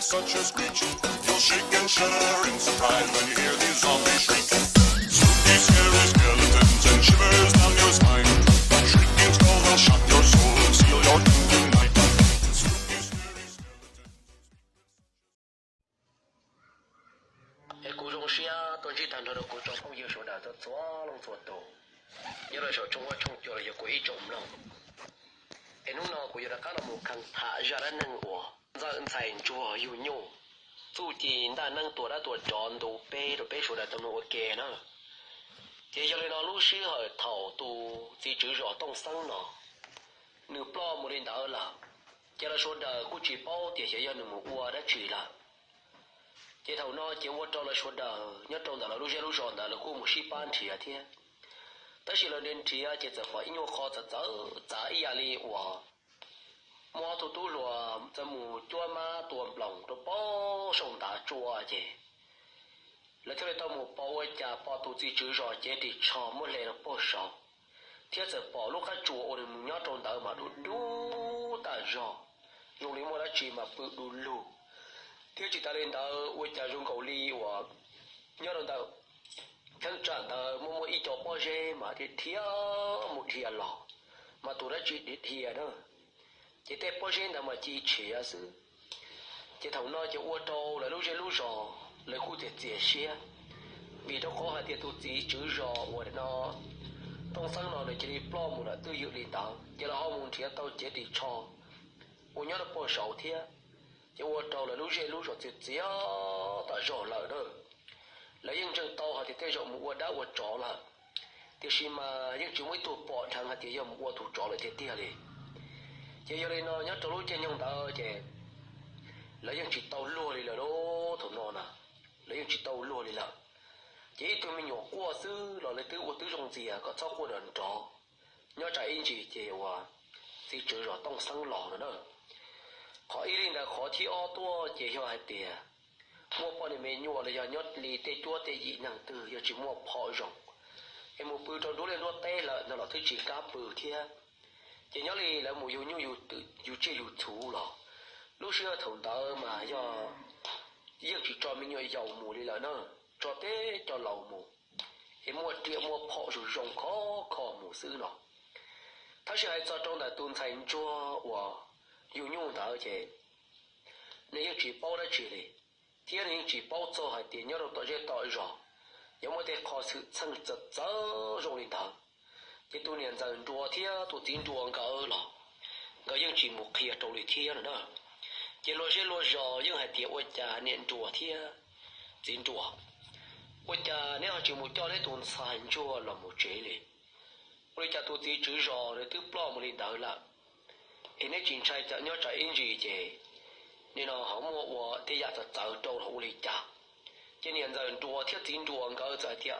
Such a screeching, you'll shake and shudder in surprise when you hear these zombies shrieking. Spooky, scary skeletons and shivers down your spine. Shrieking skulls will shock your soul and seal your doom tonight. Spooky, scary skeletons and shivers down your spine. Es kuv zoo siab tuaj ntsib tag nrho rau kuv tsoom phooj ywg sawv daws txhua txhua leej txhua tus nyob rau saum tshooj huab tshooj cua los yog kuv ib tsoom mloog. Es hnub no kuv yuav rov qab los mus kheev tham zaj dab neeg uas ntxawm ntxhais ntsuag yug nyuj txuj ci ntaj neeb tua dab tua tsov ntu peb rau peb sawv daws tau mloog ua ke na. Ces yog li no lub sij hawm thaum tus txiv tswv zos Tooj Xeeb no nws ploj mus li ntawd lawm, ces lawv sawv daws kuj tsis paub tias xyov yog nws mus ua dab tsi lawm. Ces thaum no ces ua rau lawv sawv daws nyob rau ntawm lawv lub zej lub zos ntawd lawv kuj mus sib pab nrhiav thiab. Tab sis lawv nrhiav nrhiav ces txawm pom ib nyuag qho txawv txawv txav ib yam li uas muaj ob tug tub hluas txawm mus cuab mab tua nploos rau pem saum ntav tsua ces lawv thiaj li tau mus pom ua cas pom tus txiv tswv zos cev ris tsho muab hle rau pem saud, thiab txawm pom lub qab tsuas uas nws mus nyob rau ntawd mas dub dub tas zog, zoo li muaj dab tsi mas pw du lug. Thiab tsis tas li ntawd ua cas zoo nkaus li uas nyob rau ntawm cheeb tsam ntawd muaj muaj ib co pob zeb mas dhia dhia mus dhia los, mas tus dab tsi dhia dhia na, ces tej pob zeb ntawd mas ci tshiav xwb. Ces thaum no ces ua rau lawv lub zej lub zos lawv kuj txias txias siab, vim rau qhov hais tias tus txiv tswv zos uas no Tooj Xeeb no nws cia li ploj mus lawm twj ywm li ntawd, ces lawv ho mus nrhiav tau cev ris tsho uas nyob rau pem saud thiab. Ces ua rau lawv lub zej lub zos txias txias tas zog lawm na. Lawv yeej ntseeg tau hais tias tej zaum mus ua dab ua tsov lawm, tiam sis mas yeej tsis muaj ib tug pom dheev hais tias yog mus ua tus tsov lawm tiag tiag li. Ces yog li no nyob rau lub caij nyoog ntawd ces lawv yeej tsis tau luag li lawm lauj, thaum no na, lawv yeej tsis tau luag li lawm. Ces ib tug me nyuam quaj xwb los lawv twb ua twb zoo ntxias kom txhob quaj nrov nrov. Nyob tsam ib ntsis ces uas txiv tswv zos Tooj Xeeb los no na. Qhov ib li ntawd, qhov thib ob tuaj ces yog hais tias muaj poj niam me nyuam los yog nyob li tej cuab tej yim neeg twg yog tsis muaj phom zoo es mus pw rau nruab liaj nruab teb lawm no los twb tsis kam pw thiab. Ces nyob li lawv mus yug nyuj yug tsiaj yug txhuv los lub sij hawm thaum ntawd mas yog yeej tsis tso me nyuam yaus mus li lawm na, tso teb cov laus mus, es muaj riam muaj phom zoo zoo khov kho mus xwb no. Tab sis hais txog rau ntawm tus ntxhais ntsuag uas yug nyuj ntawd ces nws yeej tsis paub dab tsi li, thiab nws yeej tsis paub txog hais tias nyob rau tom zej tom zos yuav muaj tej qho xwm txheej txawv txawv zoo li ntawd. Ces tus niam ntxawm nruas thiab tus txiv nruas nkawd los nkawd yeej tsis mus qhia rau li thiab no na. Ces luag zej luag zos yeej hais tias ua cas niam nruas thiab txiv nruas, ua cas neb ho tsis mus coj neb tus ntxhais ntsuag los mus tsev li? Ua li cas tus txiv tswv zos nws twb ploj mus li ntawd lawm, es neb tsis ntshai nyob tsam ib ntsis ces nim no ho muaj ua tej yam txawv txawv rau los ua li cas? Ces niam ntxawm nruas thiab txiv nruas nkawd txawm hais tias,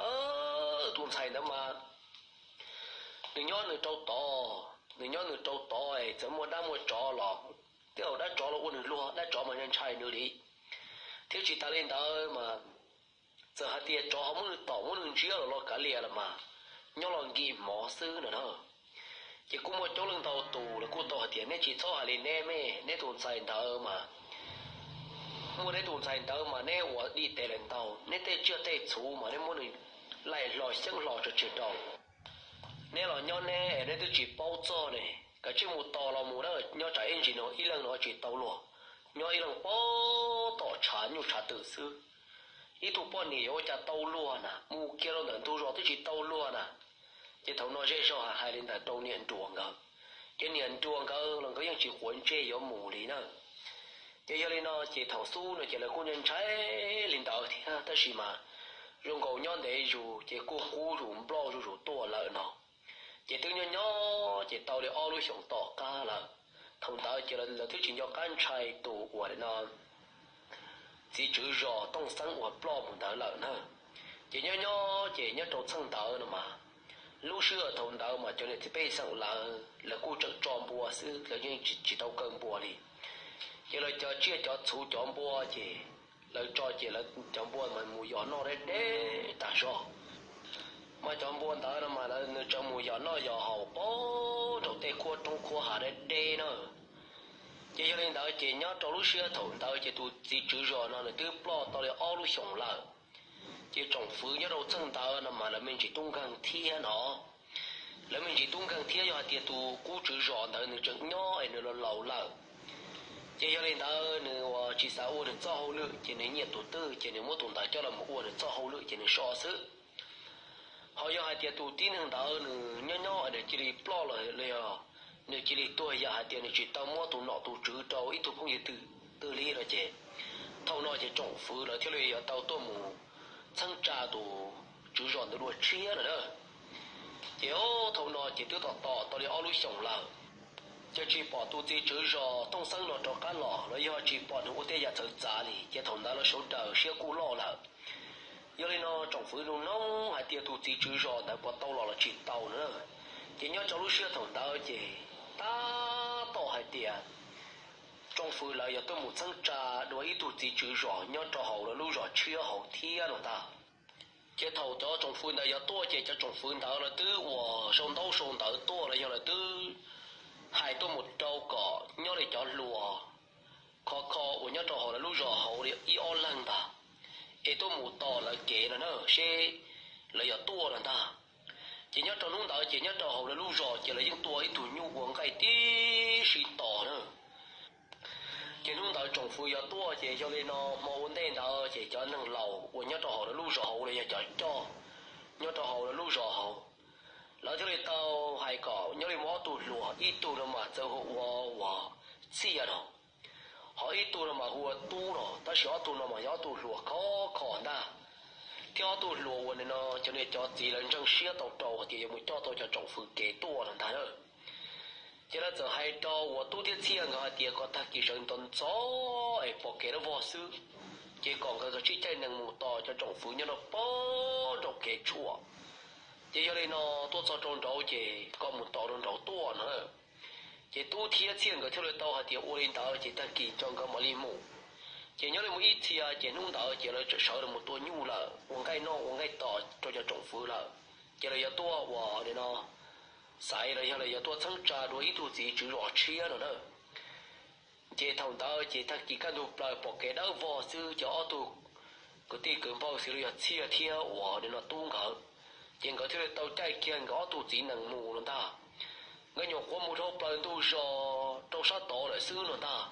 tus ntxhais ntawd mas nws nyob nws rau tod, nws nyob nws rau tod, txawm muaj dab muaj tsov los tej zaum dab tsov los ua nws luag, dab tsov mas ntshai nws li. Thiab tsis tas li ntawd mas txawm hais tias tsov ho muab nws tom muab nws ntsiab los los kav liam los mas nyob los nkim mov xwb no na. Ces kuj muaj coob leej ntau tus lawv kuj tau hais tias neb tsis txhob hais li neb me, neb tus ntxhais ntawd mas, muaj neb tus ntxhais ntawd mas neb ua dim tes lawm ntau, neb tej tsiaj tej txhuv mas neb muab nws laim hlo xyeeb hlo tso tseg rau. Neb los nyob neb, neb twb tsis paub txog ne, kav tsij mus tos los mus na, nyob tsam ib ntsis no ib leeg no tsis tau luag, nyob ib leeg pem tom tshav nyuj tshav twm xwb. Ib tug poj niam yuav ua cas tau luag na, mus kiag rau ntawm ntug zos twb tsis tau luag na. Ces thaum no zej zog hais li ntawd rau niam nruas nkawd, ces niam nruas nkawd los nkawd yeej tsis quav ntsej yuav mus li na. Ces yog li no ces thaum xub no ces lawv kuj ntshai li ntawd thiab, tab sis mas zoo nkaus nyob ntev zus ces kuj qub zus nploj zuj zus tuaj lawm no. Ces twb nyob nyob ces tau li ob lub xyoos tom qab lawm. Thaum ntawd ces lawv twb tsis nco qab ntshai tus uas no txiv tswv zos Tooj Xeeb uas ploj mus ntawd lawm na. Ces nyob nyob ces nyob rau txheej ntawd no mas, lub sij hawm thaum ntawd mas cov niam txiv pej xeem lawv, lawv kuj tseem tso npua xwb, lawv yeej tsis tau kaw npua li. Ces lawv cov tsiaj cov txhuv cov npua ces lawv tso ces lawv cov npua mas mus yos noj deb deb tas zog. Mas cov npua ntawd no mas nws tseem mus yos noj yos haus pem rau tej khuab roob khuab hav deb deb na. Ces yog li ntawd ces nyob rau lub sij hawm thaum ntawd ces tus txiv tswv zos no nws twb ploj tau li ob lub xyoos lawm. Ces tsoom fwv nyob rau txheej ntawd no mas lawv me ntsis tub nkeeg thiab no. Lawv me ntsis tub nkeeg thiab, yog hais tias tus qub tswv zos ntawd nws tseem nyob es nws los laus lawm, ces yog li ntawd nws uas tsis xav ua nws txoj hauj lwm ces nws nyiam tus twg ces nws muab tus ntawd coj los ua nws txoj hauj lwm ces nws so xwb. Ho yog hais tias tus tib neeg ntawd nws nyob nyob nws cia li ploj los yog nws cia li tuag yam hais tias nws tsis tau muab tus nom tus tswv rau ib tug phooj ywg twg twg li no ces thaum no ces tsoom fwv lawv thiaj li yuav tau tuaj mus txheeb tsa tus tswv zos ntawd dua tshiab no na. Ces thaum no ces twb tom tom tau li ob lub xyoos lawm, ces tsis pom tus txiv tswv zos Tooj Xeeb no rov qab los los yog tsis pom nws ua tej yam txawv txav li, ces thaum ntawd lawv sawv daws siab kuj loj lawm. Yog li no tsoom fwv nug noog hais tias tus txiv tswv zos ntawd puas tau los los tsis tau no na. Ces nyob rau lub sij hawm thaum ntawd ces tab tom hais tias tsoom fwv lawv yuav tuaj mus txheeb tsa dua ib tug txiv tswv zos nyob rau hauv lawv lub zos tshiab hauv thiab no ntag. Ces thaum cov tsoom fwv ntawd yuav tuaj ces cov tsoom fwv ntawd lawv twb uas sau ntaub sau ntawv tuaj los yog lawv twb hais tuaj mus rau kom nyob li cov hluas khov kho uas nyob rau hauv lawv lub zos hauv ib ob leeg ntag, es tuaj mus tos lawv kev no na seb lawv yuav tuaj no ntag. Ces nyob rau hnub ntawd ces nyob rau hauv lawv lub zos ces lawv yeej tua ib tug nyuj ua nqaij tib si tos na. Ces hnub ntawd tsoom fwv yuav tuaj ces yog li no hmo ua ntej ntawd ces cov neeg laus uas nyob rau hauv lawv lub zos hauv los yog cov coj nyob rau hauv lawv lub zos hauv, lawv thiaj li tau hais kom nyob li muaj ob tug hluas, ib tug no mas txawm hu ua uas Txiaj no, ho ib tug no mas hu ua Tub no, tab sis ob tug no mas yog ob tug hluas khov kho ntag, thiab ob tug hluas uas nim no cov niam cov txiv lawv ntseeg siab tau rau hais tias yuav mus coj tau cov tsoom fwv kev tuaj no ntag na. Ces lawv txawm hais rau uas Tub thiab Txiaj nkawd hais tias kom tag kis sawv ntxov ntxov es pom kev dawb vog xwb, ces kom nkawd kav tsij caij nees mus tos cov tsoom fwv nyob rau pem nraum kev tshuam. Ces yog li no tuaj txog rau nraud ces kom mus tos rau nraud tuaj no. Ces Tub thiab Txiaj nkawd thiaj li tau hais tias ua li ntawd ces tag kis nco nkawd mam li mus. Ces nyob li mus ib txhia ces hnub ntawd ces lawv txawm sawv los mus tua nyuj lawm, ua nqaij noj ua nqaij tos rau cov tsoom fwv lawm, ces lawv yuav tuaj uas nim no xaiv los yog lawv yuav tuaj txheeb tsa dua ib tug txiv tswv zos tshiab no na. Ces thaum ntawd ces tag kis kaj ntug plaws pom kev dawb vog xwb ces ob tug kwv tij kwv npawg xws li yog Txiaj thiab uas nim no Tub nkawd, ces nkawd thiaj li tau caij kiag nkawd ob tug txiv nees mus no ntag. Nkawd nyuam qhuav mus dhau plaws ntug zos rau sab tod lawm xwb no ntag.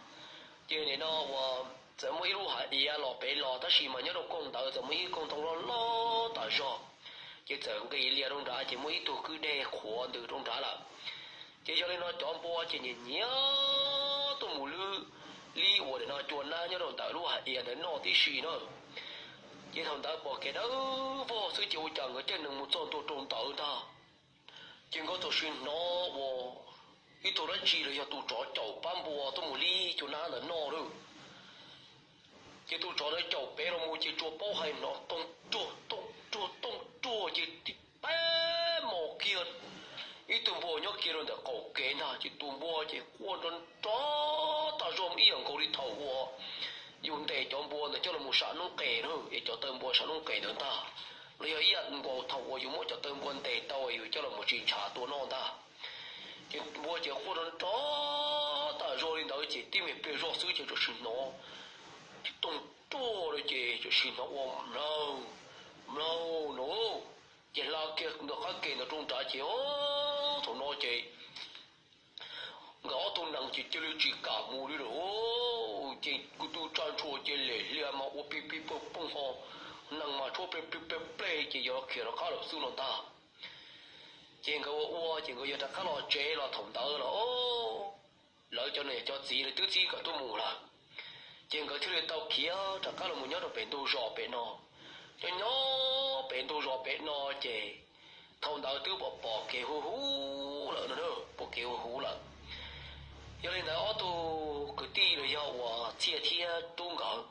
Ces nim no uas txawm muaj ib lub hav iav los pem los tab sis mas nyob rau koog ntawd txawm muaj ib koog ntoo loj loj tas zog, ces txawm nqis lias rau nrad ces muaj ib tug kwj deg qhuav ntws rau nrad lawm. Ces yog li no cov npua ces nyiam nyiam tuaj mus lwb li uas nim no cua nab nyob rau ntawm lub hav iav ntawd noj tib si na. Ces thaum ntawd pom kev dawb vog xwb ces ua cas nkawd caij nees mus txog ntua rau ntawd ntag. Ces nkawd txawm sim hnov uas ib tug dab tsi los yog tus tsov caum pab npua tuaj mus lib cua nab ntawd noj lawm. Ces tus tsov ntawd caum pem los mus ces tsuas paub hais hnov tooj ruag tooj ruag tooj ruag ces tib pab mos kiag ib tug npua nyob kiag rau ntawm qaum kev ntag ces tus npua ces quaj nrov nrov tas zog ib yam nkaus li thaum uas yus ntes cov npua ntawd coj los mus sam noob qes na, es cov taw npua sam noob qes ntawd ntag, los yog ib yam nkaus thaum uas yus muab cov taw npua ntes tau yus coj los mus tsis ntshav tua noj ntag. Ces npua ces quaj nrov nrov tas zog li ntawd ces tib me pliag zog xwb ces txawm sim hnov tooj ruag ces txawm sim hnov ua mlaug mlaug no. Ces hla kiag ntawm qab ke ntawd rau nrad ces thaum no ces nkawd ob tug nees ces cia li tsis kam mus li lawm. Ces kuv tus tsaj ntshua ces lem hlias mas ua plig plig poog poog ho nees mas tshuab plig plig plig plig ces yuav khiav rov qab lawm xwb no ntag. Ces nkawd ua ua ces nkawd yuav rov qab los tsev los thaum ntawd los lawv cov niam cov txiv lawv twb txib kom tuaj mus lawm. Ces nkawd thiaj li tau khiav rov qab los mus nyob rau pem ntug zos pem no. Nyob nyob pem ntug zos pem no ces thaum ntawd twb pom pom kev huv huv lawm no, pom kev huv huv lawm. Yog li ntawd ob tug kwv tij los yog uas Txiaj thiab Tub nkawd,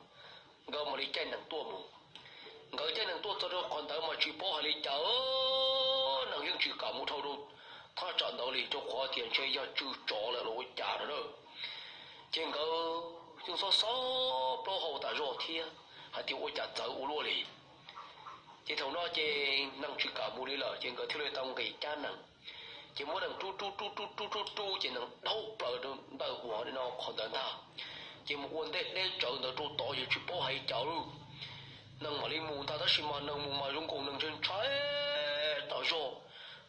nkawd mam li caij nees tuaj mus. Nkawd caij nees tuaj txog rau qhov ntawd mas tsis paub hais li cas, nees yeej tsis kam mus dhau rau thaj tsam ntawd li rau qhov tias ntshe yog tsw tsov lawm los ua cas no na. Ces nkawd yeej xob xob plaub hau tas zog thiab hais tias ua cas txawv ua luaj li. Ces thaum no ces nees tsis kam mus li lawm ces nkawd thiaj li tau nqis cab nees. Ces muab nees rub rub rub rub rub rub rub ces nees daub plaws ntawm uas no qhov ntawd ntag. Ces mus ua ntej deb tsawv ntawd rau tod ces tsis paub hais cas lawm. Nees mam li mus ntag tab sis mas nees mus mas zoo nkaus nees ntshai ntshai tas zog,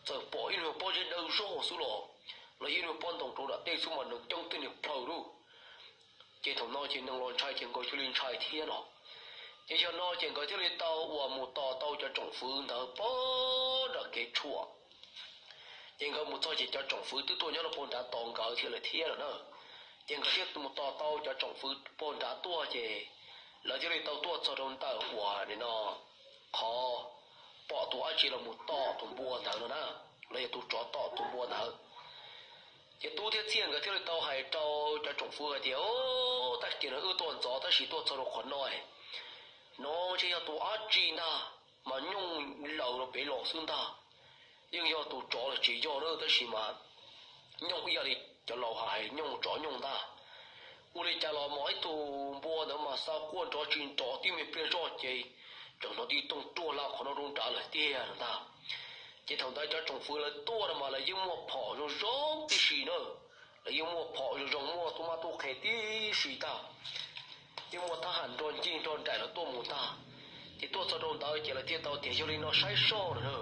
txawm pom ib nyuag pob zeb dawb zog xwb los, los ib nyuag pob ntoo rau nram tej xwb mas nees ceeb tej niag plhaw lawm. Ces thaum no ces nees los ntshai ces nkawd thiaj li ntshai thiab no. Ces yog no ces nkawd thiaj li tau uas mus tos tau cov tsoom fwv ntawd pog nram kev tshuam. Ces nkawd mus txog ces cov tsoom fwv twb tuaj nyob rau pog nrad tos nkawd thiab lawm thiab lawm na. Ces nkawd thiaj mus tos tau cov tsoom fwv pog nrad tuaj ces lawv thiaj li tau tuaj txog rau ntawm uas nim no qhov pom tus dab tsi los mus tom tus npua ntawd no na, los yog tus tsov tom tus npua ntawd. Ces tub thiab txiaj nkawd thiaj li tau hais rau cov tsoom fwv hais tias, Tag kis no wb tuaj ntxov tab sis tuaj txog rau qhov no, no ntshe yog tus dab tsi ntag, mas nyooj laws rau pem los xwb ntag. Yeej yog tus tsov los tsis yog na tab sis mas nyooj ib yam li cov laus hais nyooj tsov nyooj ntag. Ua li cas los mas ib tug npua ntawd mas xa quaj nrov tsis nrov tib me pliag zoj ces tseem hnov tib tooj ruaj la qhov no rau nrad lawm tiag no ntag. Ces thaum ntawd cov tsoom fwv lawv tuaj no mas lawv yeej muaj phom zoo zoo tib si na. Lawv yeej muaj phom zoo zoo muaj tub mab tub qhe tib si tag. Yeej muaj thab ham nrog ncig nrog nraim lawv tuaj mus tag. Ces tuaj txog rau ntawd ces lawv thiaj tau tias yog li no saib soj no na.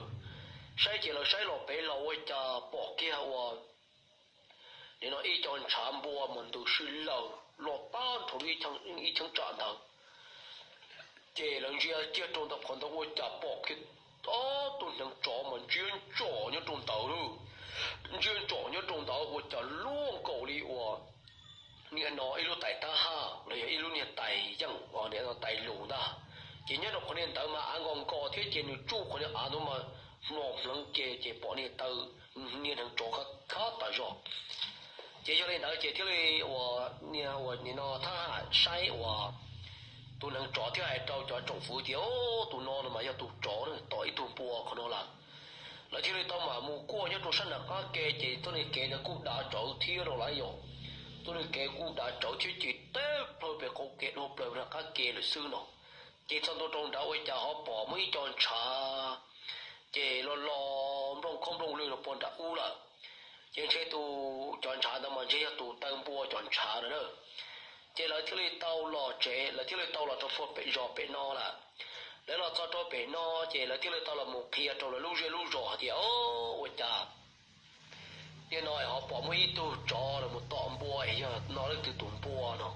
Saib ces lawv saib los pem los ua cas pom kiag ua nim no ib co ntshav npua mas ntws sib laws los tag nrho ib cheeb tsam ntawd. Ces lawv ntsia kiag rau ntawm qhov ntawd ua cas pom kiag ob tug hneev tsov mas ntsia ntsom nyob rau ntawd lawm. Ntsia ntsom nyob rau ntawd ua cas luaj nkaus li uas nim no ib lub tais tab haj los yog ib lub niag tais yeem, tais lus ntag. Ces nyob rau qhov niag ntawd mas av nkos nkos thiab ces nws tsuj qhov niag av ntawd mas hlo hleev ces ces pom niag taw, niag hneev tsov khab tas zog. Ces yog li ntawd ces thiaj li ua, nim no thab ham saib uas tus hneev tsov thiaj hais rau cov tsoom fwv tias, Tus no no mas yog tus tsov tom ib tug npua qhov no lawm. Lawv thiaj li tau mam mus kuaj nyob rau sab nram qab ke ces txoj niag kev ntawd kuj dav tsawv thiab no lawm yom. Txoj niag kev kuj dav tsawv thiab ces teb plhaw pem qaum kev dhau plaws nram qab ke lawm xwb no. Ces txog ntua rau nrad ua cas ho pom muaj ib co ntshav ces los los nplooj khaub nplooj lwg los puag nram ub lawm. Ces ntshe tus cov ntshav ntawd mas ntshe yog tus taw npua cov ntshav no na. Ces lawv thiaj li tau los tsev, lawv thiaj li tau los rau puag pem zos pem no lawm. Lawv los txog rau pem no ces lawv thiaj li tau los mus qhia rau lawv lub zej lub zos hais tias, Ua cas nim no ho pom muaj ib tug tsov los mus tom npua es yog no leej twg tus npua no?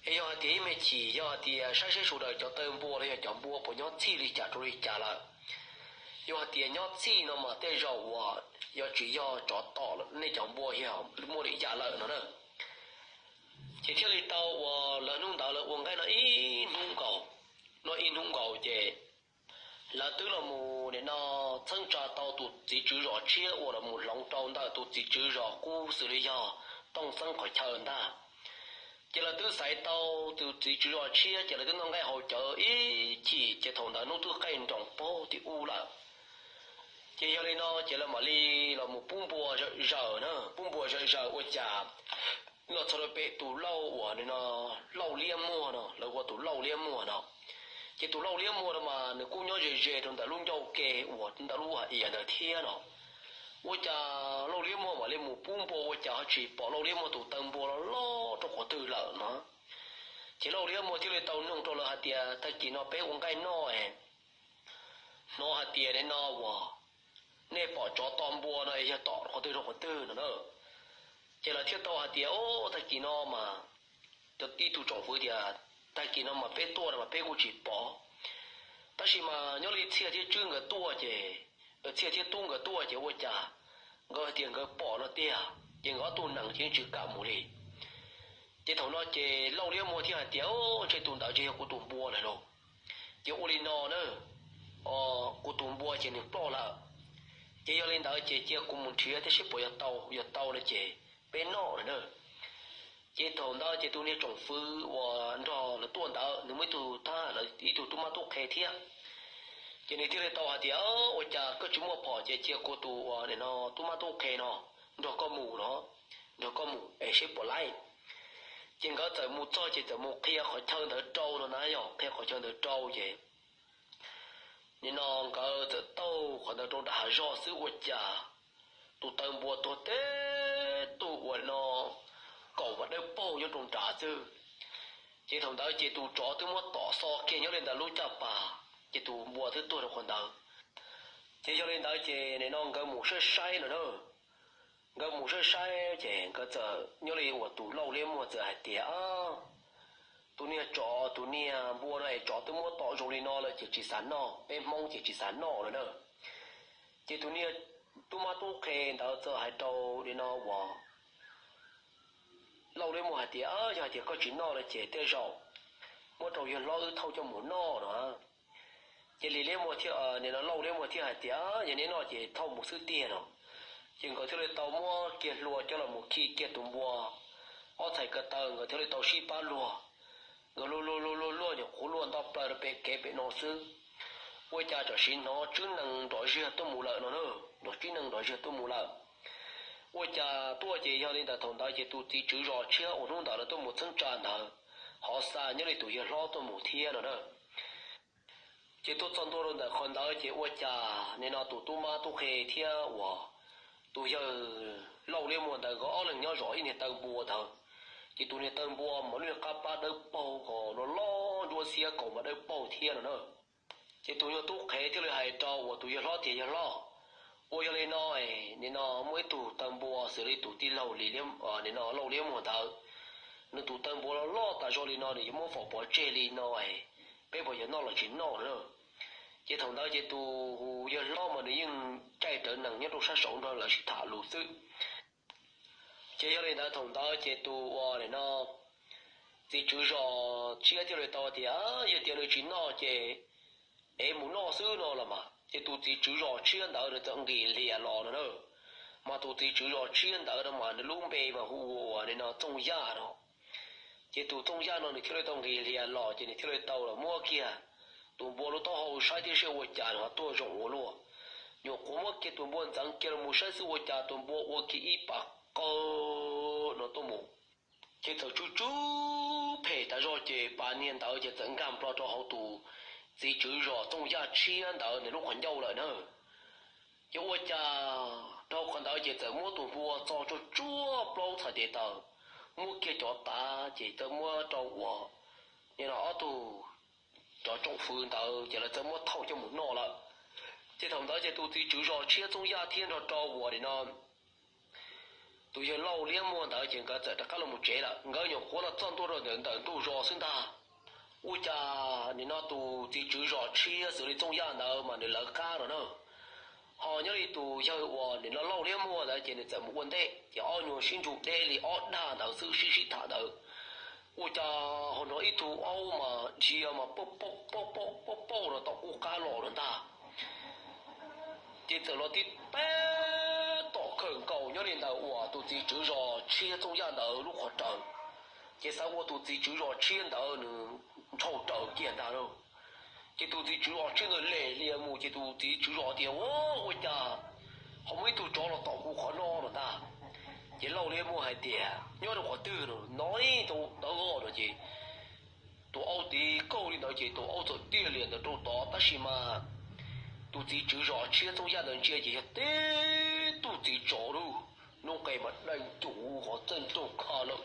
Es yog hais tias ib me chim yog hais tias saib seb sawv daws cov taw npua los yog cov npua puas nyob txhij li cas rau li cas lawm. Yog hais tias nyob txhij no mas tej zaum uas yog tsis yog tsov tom nej cov npua yog muaj li cas lawm no na. Ces thiaj li tau uas lawv hnub ntawd lawv ua nqaij no ib hnub nkaus, no ib hnub nkaus ces lawv twb los mus nim no txheeb tsa tau tus txiv tswv zos tshiab uas los mus hloov rau ntawm tus txiv tswv zos qub xws li yog Tooj Xeeb qhov chaw ntag. Ces lawv twb xaiv tau tus txiv tswv zos tshiab ces lawv twb noj nqaij haus cawv ib chim ces thaum ntawd hnub twb qaij nroos paug tim ub lawm. Ces yog li no ces lawv mam li los mus pub npua zawm zaws na, pub npua zawm zaws ua cas los txog rau pem tus lauj uas nim no lauj liab muag no, lawv ua tus lauj liab muag no. Ces tus lauj liab muag no mas nws kuj nyob ze ze rau ntawm lub ncauj ke uas ntawm lub hais ias ntawd thiab no. Ua cas lauj liab muag mam li mus pub npua ua cas ho tsis pom lauj liab muag tus taw npua los loj rau qhov twg lawm no. Ces lauj liab muag thiaj li tau noog rau lawv hais tias, Tag kis no peb ua nqaij noj hnov hais tias nim no uas nej pom tsov tom npua no es yog tom qhov twg rau qhov twg no na? Ces lawv thiaj tau hais tias, O, tag kis no mas, cov tib tug tsoom fwv tias, Tag kis no mas peb tuaj no mas peb kuj tsis pom, tab sis mas nyob li Txhiaj thiab Tswb nkawd tuaj ces, Txhiaj thiab Tub nkawd tuaj ces ua cas nkawd hais tias nkawd pom no tiag ces nkawd ob tug nees ces yeej tsis kam mus li. Ces thaum no ces lauj liab muag thiaj hais tias, Ntshe tus ntawd ces yog kuv tus npua lawm lauj. Ces ua li no na, kuv tus npua ces nws ploj lawm. Ces yog li ntawd ces cia kuv mus nrhiav thiab seb puas yog tau, yog tau no ces peb noj lawm na. Ces thaum ntawd ces tus niag tsoom fwv uas nrog lawv tuaj ntawd nws muaj ib tug thab ham, ib tug tub mab tub qhe thiab. Ces nws thiaj li tau hais tias, Ua cas koj tsis muaj phom ces cia kuv tus uas nim no tub mab tub qhe no nrog koj mus no, nrog koj mus es seb puas laib. Ces nkawd txawm mus txog ces txawm mus qhia qhov chaw ntawd rau no na, yog qhia qhov chaw ntawd rau ces nim no nkawd txawm taug qhov ntawd rau nram hav zog xwb ua cas tus taw npua tuag teb tug uas no kaum vas dawb paug nyob rau nrad xwb. Ces thaum ntawd ces tus tsov twb muab tom xo kiag nyob li ntawd lub caj pas, ces tus npua twb tuag rau qhov ntawd. Ces yog li ntawd ces nim no nkawd mus saib saib no na, nkawd mus saib saib ces nkawd txawm nyob li uas tus Lauj Liab Muag txawm hais tias, tus niag tsov, tus niag npua no es tsov twb muab tom zoo li no lawm ces tsis xav noj, peb Hmoob ces tsis xav noj no na. Ces tus niag tub mab tub qhe ntawd txawm hais rau nim no uas Lauj Liab Muag hais tias, yog hais tias koj tsis noj no ces tej zaum muab rau yawg hlob wb thauj coj mus noj no. Ces Lis Liab Muag thiab, nim no Lauj Liab Muag thiaj hais tias, yog neb noj ces thauj mus xwb tiag no. Ces nkawd thiaj li tau muab kiag hlua coj los mus khi kiag tus npua ob txhais ko taw, nkawd thiaj li tau sib pab luag. Nkawd luag luag luag luag luag nyuam qhuav luag nto plaws rau pem kev pem no xwb, ua cas tam sim hnov tswb nees nrov ziag tuaj mus lawm no na, hnov tswb nees nrov ziag tuaj mus lawm. Ua cas tuaj ces yog li ntawd thaum ntawd ces tus txiv tswv zos tshiab uas hnub ntawd lawv tuaj mus txheeb tsa ntawd ho xa nyob li tus yawg hlob tuaj mus thiab no na. Ces tuaj txog ntua rau ntawm qhov ntawd ces ua cas nim no tus tub mab tub qhe thiab uas tus yawg Lauj Liab Muag ntawd nkawd ob leeg nyob zov ib niag taw npua ntawd. Ces tus niag taw npua mas lub niag qab pab dawb paug ko loj loj ntsuab xiab kaum mas dawb paug thiab no na. Ces tus nyuag tub qhe thiaj li hais rau uas tus yawg hlob tias, yawg hlob, ua yog li no, nim no muaj ib tug taw npua xws li tus tij laug Lis Liab, nim no Lauj Liab Muag ntawd, nws tus taw npua loj loj tas zog li no nws yuav muab faus pov tseg li no, peb puas yuav noj los tsis noj na? Ces thaum ntawd ces tus yawg hlob mas nws yeej caij rawv nees nyob rau sab saud nrog lawv sib tham lus xwb. Ces yog li ntawd thaum ntawd ces tus uas nim no txiv tswv zos tshiab thiaj li tau tias, yog tias nws tsis noj ces es mus noj xwb no los mas. Ces tus txiv tswv zos tshiab ntawd nws txawm nqis hlias los no na. Mas tus txiv tswv zos tshiab ntawd no mas nws lub npe mas hu ua uas nim no Txooj Yaj no. Ces tus Txooj Yaj no nws thiaj li tau nqis hlias los ces nws thiaj li tau los muab kiag tus npua lub taub hau saib tib si ua cas nws ho tuag zoo ua luaj. Nyuam qhuav muab kiag tus npua ntxeev kiag los mus saib xwb ua cas tus npua ua kiag ib pas qawg no tuaj mus. Ces txawm tsw tsw phem tas zog ces pas niag ntawd ces txawm nkag nplo rau hauv tus txiv tswv zos Txooj Yaj tshiab ntawd nws lub qhov ncauj lawm na. Ces ua cas rau qhov ntawd ces txawm muab tus npua txo tsuag tsuag plaub txhais tes taw, muab kiag cov tav ces txawm muab rau uas nim no ob tug cov tsoom fwv ntawd ces lawv txawm muab thauj coj mus noj lawm. Ces thaum ntawd ces tus txiv tswv zos tshiab Txooj Yaj thiab nrog rau uas nim no tus yawg Lauj Liab Muag ntawd ces nkawd txawm rov qab los mus tsev lawm. Nkawd nyuam qhuav los txog ntua rau ntawm ntug zos xwb ntag, ua cas nim no tus txiv tswv zos tshiab xws li Txooj Yaj ntawd mas nws lawv qab no na. Ho nyob li tus yawg uas nim no Lauj Liab Muag ntawd ces nws txawm mus ua ntej ces ob nyuag sib ntsug deb li ob dag ntawd xwb sib sib tham ntawd. Ua cas ho hnov ib tug aub mas dhia mas pauj pauj pauj pauj pauj pauj no tom qub qab los no ntag. Ces txawm los tib peb tom kawg nkaus nyob li ntawd uas tus txiv tswv zos tshiab Txooj Yaj ntawd lub qhov raws. Ces xav ua tus txiv tswv zos tshiab ntawd nws ntshaus raws kiag ntag lauj. Ces tus txiv tswv zos tshiab ntawd lem hlias mus ces tus txiv tswv zos tias, ua, ua cas ho muaj ib tug tsov los tom kuv qhov no no ntag. Ces Lauj Liab Muag hais tias, nyob rau qhov twg no? Hnov ib tug dawb vog no ces tus aub tiv kaug li ntawd ces tus aub txawm tiaj lias ntawd rau tod tab sis mas tus txiv tswv zos tshiab Txooj Yaj ntawd ntsia ces yog tib tug txiv tsov lub noob qes mas deeg cuv qhov txeej nraug kha lawm,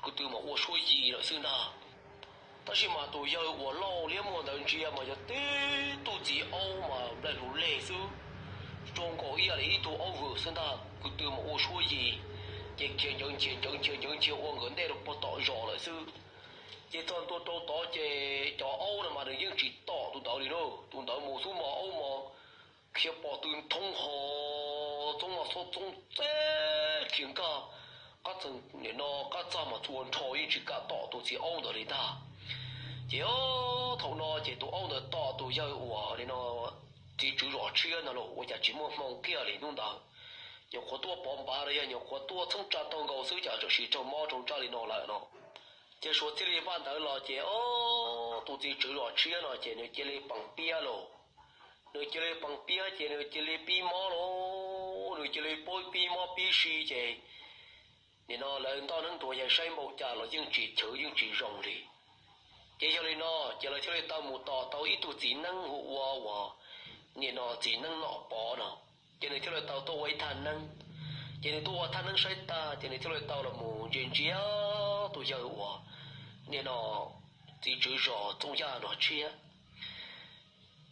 kwv tw mas ua suab yig lawm xwb ntag. Tab sis mas tus yawg uas Lauj Liab Muag ntawd ntsia mas yog tib tug txiv aub mas nplaig lus leg xwb, zoo nkaus ib yam li ib tug aub vwm xwb ntag, kwv tw mas ua suab yig, ces khiav nceev nchias nceev nchias nceev nchias ua nkawd ntej rau puag tom zos lawm xwb. Ces txog ntua rau tod ces cov aub no mas nws yeej tsis tom tus ntawd li na, tus ntawd mus xub mos aub mos khiav pos tw nthoob ho txoob mos xob txoob txeb khiav nkag qab txag, nim no qab txag mas txhua nrho yeej tsis kam tom tus txiv aub ntawd li ntag. Ces thaum no ces tus aub ntawd tom tus yawg uas nim no txiv tswv zos tshiab no los ua cas tsis muaj hmoo kiag li hnub ntawd. Nyuam qhuav tuaj pov npav los yog nyuam qhuav tuaj txheeb tsa taug nkaus xwb cas tam sim raug mob raug ntsaj li no lawm no. Ces suav txij li vaj ntawd los ces tus txiv tswv zos tshiab no ces nws cia li peem piab los. Nws cia li peem piab ces nws cia li pib mob los, nws cia li pib mob pib si ces nim no lawv ntoj neeb ntuas yawg saib npaum cas los yeej tsis chwv yeej tsis zoo li. Ces yog li no ces lawv thiaj li tau mus tos tau ib tug txiv neeb hu ua uas nim no txiv neeb Nom Pov no, ces nws thiaj li tau tuaj ua ib thaj neeb. Ces nws tuaj ua thaj neeb saib tag ces nws thiaj li tau los mus ntsia ntsia tus yawg uas nim no txiv tswv zos Txooj Yaj no tshiab.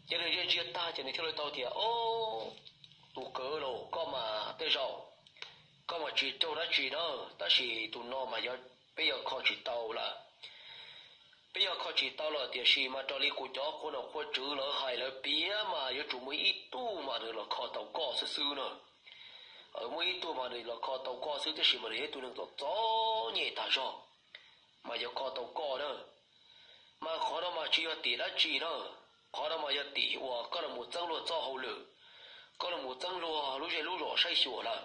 Ces nws ntsia ntsia tag ces nws thiaj li tau tias, Ob, tus kwv los koj mas tej zaum koj mas tsis raug dab tsi na, tab sis tus no mas yog peb yog kho tsis tau lawm. Peb yog kho tsis tau lawm tiam sis mas raws li kuv cov qhua nom qhua tswv lawv hais lawv piav mas yuav tsum muaj ib tug mas nws los kho tau koj xwb xwb na. Muaj ib tug mas nws los kho tau koj xwb tab sis mas nws yog ib tug neeg txom txom nyem tag zog mas yog kho tau koj na. Mas qhov no mas tsis yog tim dab tsi na, qhov no mas yog tim uas koj los mus txeeb luag txoj hauj lwm, koj los mus txeeb luag lub zej lub zos saib xyuas lawm,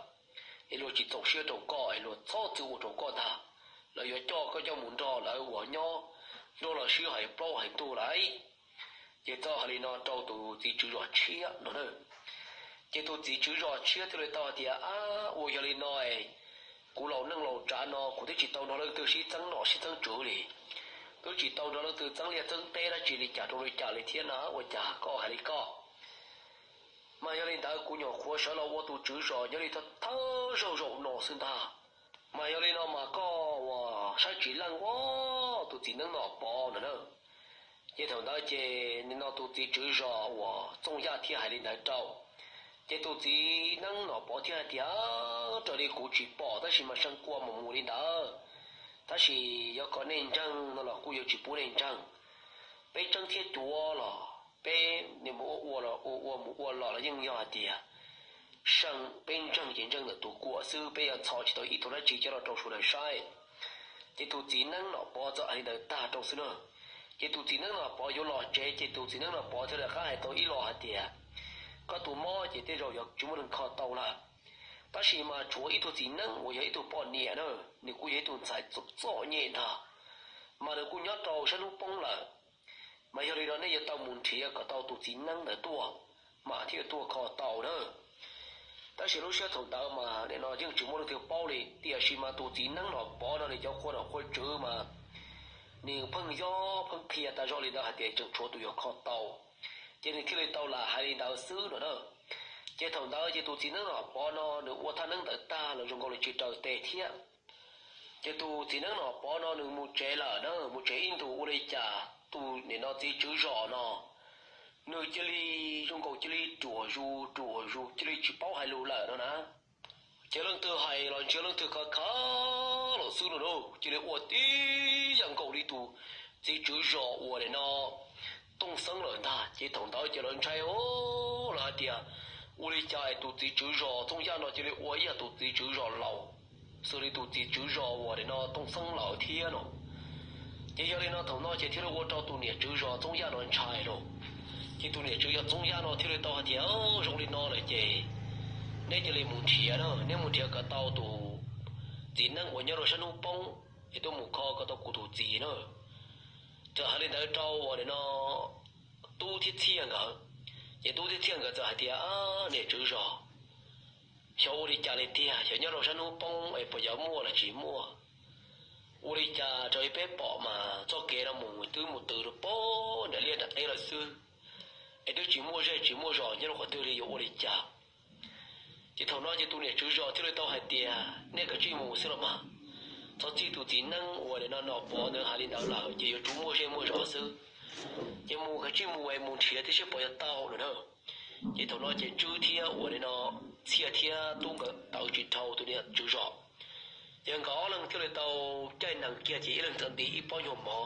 es luag tsis txaus siab rau koj es luag txhob txwm ua rau koj ntag, lawv yuav coj koj coj mus nrog lawv uas nyob nrog lawv sib hais plaub hais ntug lawm. Ces txawm hais li no rau tus txiv tswv zos tshiab no na. Ces tus txiv tswv zos tshiab thiaj li tau hais tias, Ab, ua yog li no es kuv laus neej laus tsav no kuv twb tsis tau nrog leej twg sib txeeb nom sib txeeb tswv li, twb tsis tau nrog leej twg txeeb liaj txeeb teb dab tsi li cas rau li cas li thiab na, ua cas koj hais li koj? Mas yog li ntawd kuv nyuam qhuav sawv los ua tus tswv zos nyob li thawj zaug zaum no xwb ntag. Mas yog li no mas koj uas saib tsis leej ua tus txiv neeb Nom Pov no na. Ces thaum ntawd ces nim no tus txiv tswv zos uas Txooj Yaj thiaj hais li ntawd rau. Ces tus txiv neeb Nom Pov thiaj hais tias, Raws li kuv tsis pom tab sis mas seej kua mus mus li ntawd, tab sis yog kom nej ntseeg no los kuj yuav tsis pub nej ntseeg. Peb tseeb thiab cuav los peb nim mus ua ua los ua ua mus ua los los yeej yog hais tias seej, peb ntseeg ces ntseeg ntawm tus kua xwb, peb yuav ntxhov tsis tau ib tug dab tsi coj los rau sawv daws saib. Ces tus txiv neeb Nom Pov txawm hais li ntawd tag rau xwb na. Ces tus txiv neeb Nom Pov yuav los tsev ces tus txiv neeb Nom Pov thiaj li rov qab hais tau ib los hais tias, Koj tus mob ces tej zaum yuav tsis muaj neeg kho tau lawm, tab sis mas tshuav ib tug txiv neeb uas yog ib tug poj niam na, nws kuj yog ib tug ntxhais txom txom nyem ntag, mas nws kuj nyob rau sab hnub poob lawm. Mas yog li no nej yuav tau mus nrhiav kom tau tus txiv neeb ntawd tuaj, mas thiaj tuaj kho tau na. Tab sis lub sij hawm thaum ntawd mas nim no yeej tsis muaj leej twg paub li, tiam sis mas tus txiv neeb Nom Pov no nws cov qhua nom qhua tswv mas nws pheej yob pheej qhia tas zog li ntawd hais tias tseem tshuav tus yuav kho tau, ces nws thiaj li tau lam hais li ntawd xwb no na. Ces thaum ntawd ces tus txiv neeb Nom Pov no nws ua thaj neeb ntawd tag los zoo nkaus li tsis raws tes thiab. Ces tus txiv neeb Nom Pov no nws mus tsev lawm na, mus tsev ib ntus ua li cas tus nim no txiv tswv zos no nws cia li zoo nkaus cia li ruam zus ruam zus cia li tsis paub hais lus lawm no na. Ces leej twg hais los ntsia leej twg khav khav los xwb no na, cia li ua tib yam nkaus li tus txiv tswv zos uas nim no Tooj Xeeb lawm ntag. Ces thaum ntawd ces lawv ntshai os, lawv hais tias, Ua li cas es tus txiv tswv zos Txooj Yaj no cia li ua ib yam tus txiv tswv zos laus xws li tus txiv tswv zos uas nim no Tooj Xeeb lawm thiab no? Ces yog li no thaum no ces thiaj li ua rau tus niam tswv zos Txooj Yaj no ntshai lauj. Ces tus niam tswv zos Txooj Yaj no thiaj li tau hais tias, Zoo li no lawm ces neb cia li mus nrhiav na, neb mus nrhiav kom tau tus txiv neeb uas nyob rau sab hnub poob es tuaj mus kho kom tau kuv tus txiv na. Txawm hais li ntawd rau uas nim no Tub thiab Txhiaj nkawd. Ces Tub thiab Txhiaj nkawd txawm hais tias, Niam tswv zos, xyov ua li cas li tiag, xyov nyob rau sab hnub poob es puas yuav muaj los tsis muaj. Ua li cas raws li peb pom mas txoj kev no mus twb mus tws rau pem nram liaj nram teb lawm xwb, es twb tsis muaj zej tsis muaj zos nyob rau qhov twg li, yuav ua li cas? Ces thaum no ces tus niam tswv zos thiaj li tau hais tias, Nej kav tsij mus xwb los mas. Txhob txij tus txiv neeb uas nim no Nom Pov ntawd hais li ntawd lawm ces yuav tsum muaj zej muaj zos xwb. Ces mus kav tsij mus es mus nrhiav thiab seb puas yuav tau no na. Ces thaum no ces Tswb thiab uas nim no Txhiaj thiab Tub nkawd tawv tsis dhau tus niam tswv zos. Ces nkawd ob leeg thiaj li tau caij nees kiag ces ib leeg txawm nti ib pob nyuag mov.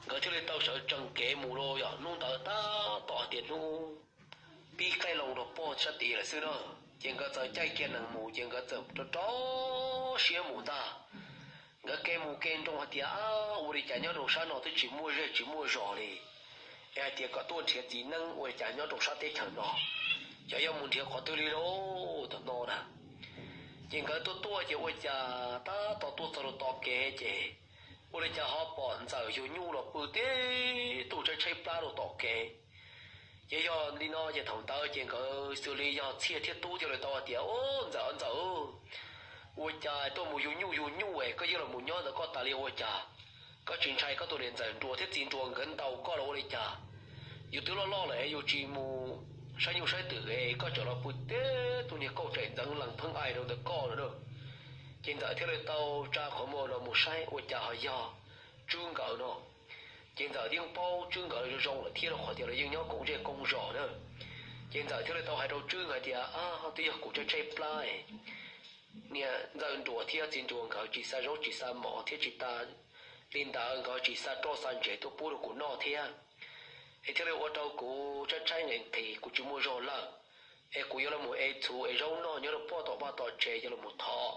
Nkawd thiaj li tau sawv tsees kev mus rau yog hnub ntawd tab tom tias hnub pib qaij loo rau pog sab tid lawm xwb na. Ces nkawd txawm caij kiag nees mus ces nkawd txawm rau rau siab mus ntag. Nkawd kev mus kev nroo hais tias, Ua li cas nyob rau sab no twb tsis muaj zej tsis muaj zos li, es hais tias kom tuaj nrhiav txiv neeb ua li cas nyob rau sab teb chaws no, xyov yuav mus nrhiav qhov twg li lauj, tam no na. Ces nkawd tuaj tuaj ces ua cas tab tom tuaj txog rau tom kev ces ua li cas ho pom Ntxawm yug nyuj los pw tib tug tshaib tshaib plab rau tom kev. Ces yog li no ces thaum ntawd ces nkawd xws li yog Txhiaj thiab Tub thiaj li tau hais tias, Ub, Ntxawm, Ntxawm, ua cas tuaj mus yug nyuj yug nyuj es koj yeej los mus nyob ntawm koj tas li ua cas? Koj tsis ntshai koj tus niam ntxawm Nruas thiab txiv Nruas nkawd ntaus koj los ua li cas? Yus twb loj loj lawm es yus tsis mus saib nyuj saib twm es koj tseem los pw tib tug niag kauj tsaim ntxeev lees pheej aim rau ntawm koj no na. Ces Ntxawm thiaj li tau tsa qhov muag los mus saib ua cas ho yog Tswb nkawd no. Ces Ntxawm yeej paub Tswb nkawd zoo zoo lawm thiab rau qhov tias lawv yeej nyob koom zej koom zos na. Ces Ntxawm thiaj li tau hais rau Tswb nkawd tias, Twb yog kuv tshaib tshaib plab, niam Ntxawm Nruas thiab txiv Nruas nkawd tsis xa zaub tsis xa mov thiab tsis tas li ntawd nkawd tsis xa roj xa ntsev tuaj pub rau kuv noj thiab, es thiaj li ua rau kuv tshaib tshaib nqhis nqhis kuv tsis muaj zog lawm. Es kuv yuav los mus ev txhuv ev zaub noj nyob rau pem tom vaj tom tsev yuav los mus thov.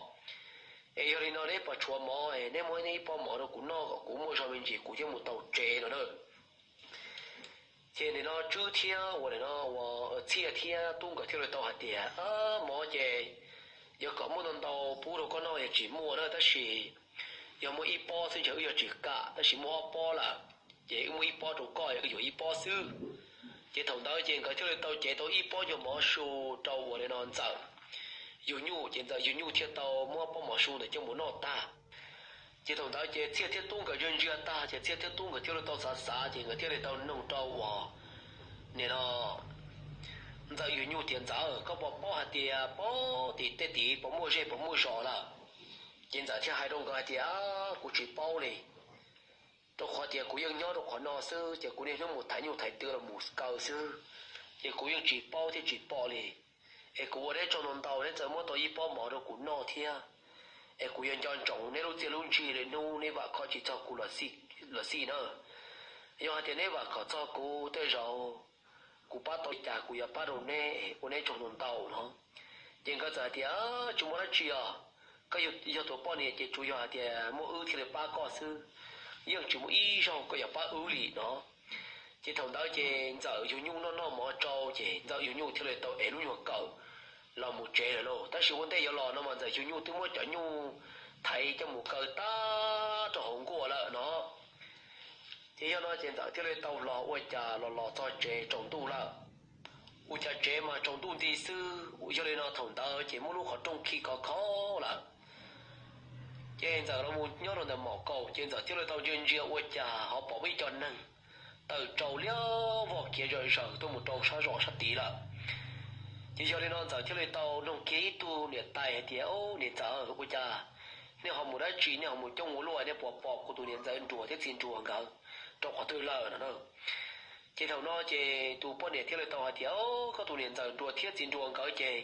Es yog li no neb puas tshuav mov es neb muab neb ib pob mov rau kuv noj kom kuv muaj zog me ntsis kuv thiaj mus tau tsev no na. Ces nim no Tswb thiab uas nim no uas Txhiaj thiab Tub nkawd thiaj li tau hais tias, Mov ces yog kom muaj ntau ntau pub rau koj noj yog tsis muaj na, tab sis yog muaj ib pob xwb ces wb yuav tsis kam, tab sis muaj ob pob lawm, ces wb muab ib pob rau koj, wb yuav ib pob xwb. Ces thaum ntawd ces nkawd thiaj li tau cev tau ib pob nyuag mov su rau uas li no Ntxawm yug nyuj, ces Ntxawm yug nyuj thiaj tau muab pob mov su ntawd coj mus noj tag. Ces thaum ntawd ces Txhiaj thiab Tub nkawd ntsia ntsia tag ces Txhiaj thiab Tub nkawd thiaj li tau xav xav ces nkawd thiaj li tau nug rau uas nim no Ntxawm yug nyuj tias, Ntxawm, koj puas paub hais tias pem tim tej tid puas muaj zej puas muaj zos lawm? Ces Ntxawm thiaj hais rau nkawd hais tias, Kuv tsis paub li, rau qhov tias kuv yeej nyob rau qhov no xwb ces kuv niaj hnub mus thaiv nyuj thaiv twm los mus kaw xwb, ces kuv yeej tsis paub thiab tsis pom li. Es kuv ua neb tsaug ntau ntau, neb txawm muab tau ib pob mov rau kuv noj thiab, es kuv yuav nco ntsoov neb lub txiaj lub ntsig li hnub neb vam khom tsis txog kuv los xij na. Yog hais tias neb vam khom txog kuv tej zaum kuv pab tau li cas kuv yuav pab rau neb, ua neb tsaug ntau ntau no. Ces nkawd txawm hais tias, Tsis muaj dab tsi os, koj yog tus poj niam ces tsuas yog hais tias muaj wb thiaj li pab koj xwb, yeej tsis muaj ib zaug koj yuav pab wb li no. Ces thaum ntawd ces Ntxawm yug nyuj noj noj mov tsau ces Ntxawm yug nyuj thiaj li tau ev lub nyuag kawm los mus tsev lawm lauj. Tab sis ua ntej yuav los no mas Ntxawm yug nyuj twb muab cov nyuj thaiv coj mus kaw tag rau hauv nkuaj lawm no. Ces yog no ces Ntxawm thiaj li tau los ua cas los los txog tsev tsaus ntuj lawm. Ua cas tsev mas tsaus ntuj nti xwb, yog li no thaum ntawd ces muab lub qhov rooj khi khov kho lawm. Ces Ntxawm los mus nyob rau ntawm mom kaum ces Ntxawm thiaj li tau ntsia ntsia ua cas ho pom muaj ib co neeg tawm rau liab vog kiag zom zaws tuaj mus rau sab zos sab tid lawm. Ces yog li no Ntxawm thiaj li tau nug kiag ib tug niam tais hais tias, Niam Ntxawm, ua cas nej ho mus dab tsi, nej ho mus coob ua luaj, nej puas pom kuv tus niam ntxawm Nruas thiab txiv Nruas nkawd rau qhov twg lawm no na? Ces thaum no ces tus poj niam thiaj li tau hais tias, Koj tus niam ntxawm Nruas thiab txiv Nruas nkawd ces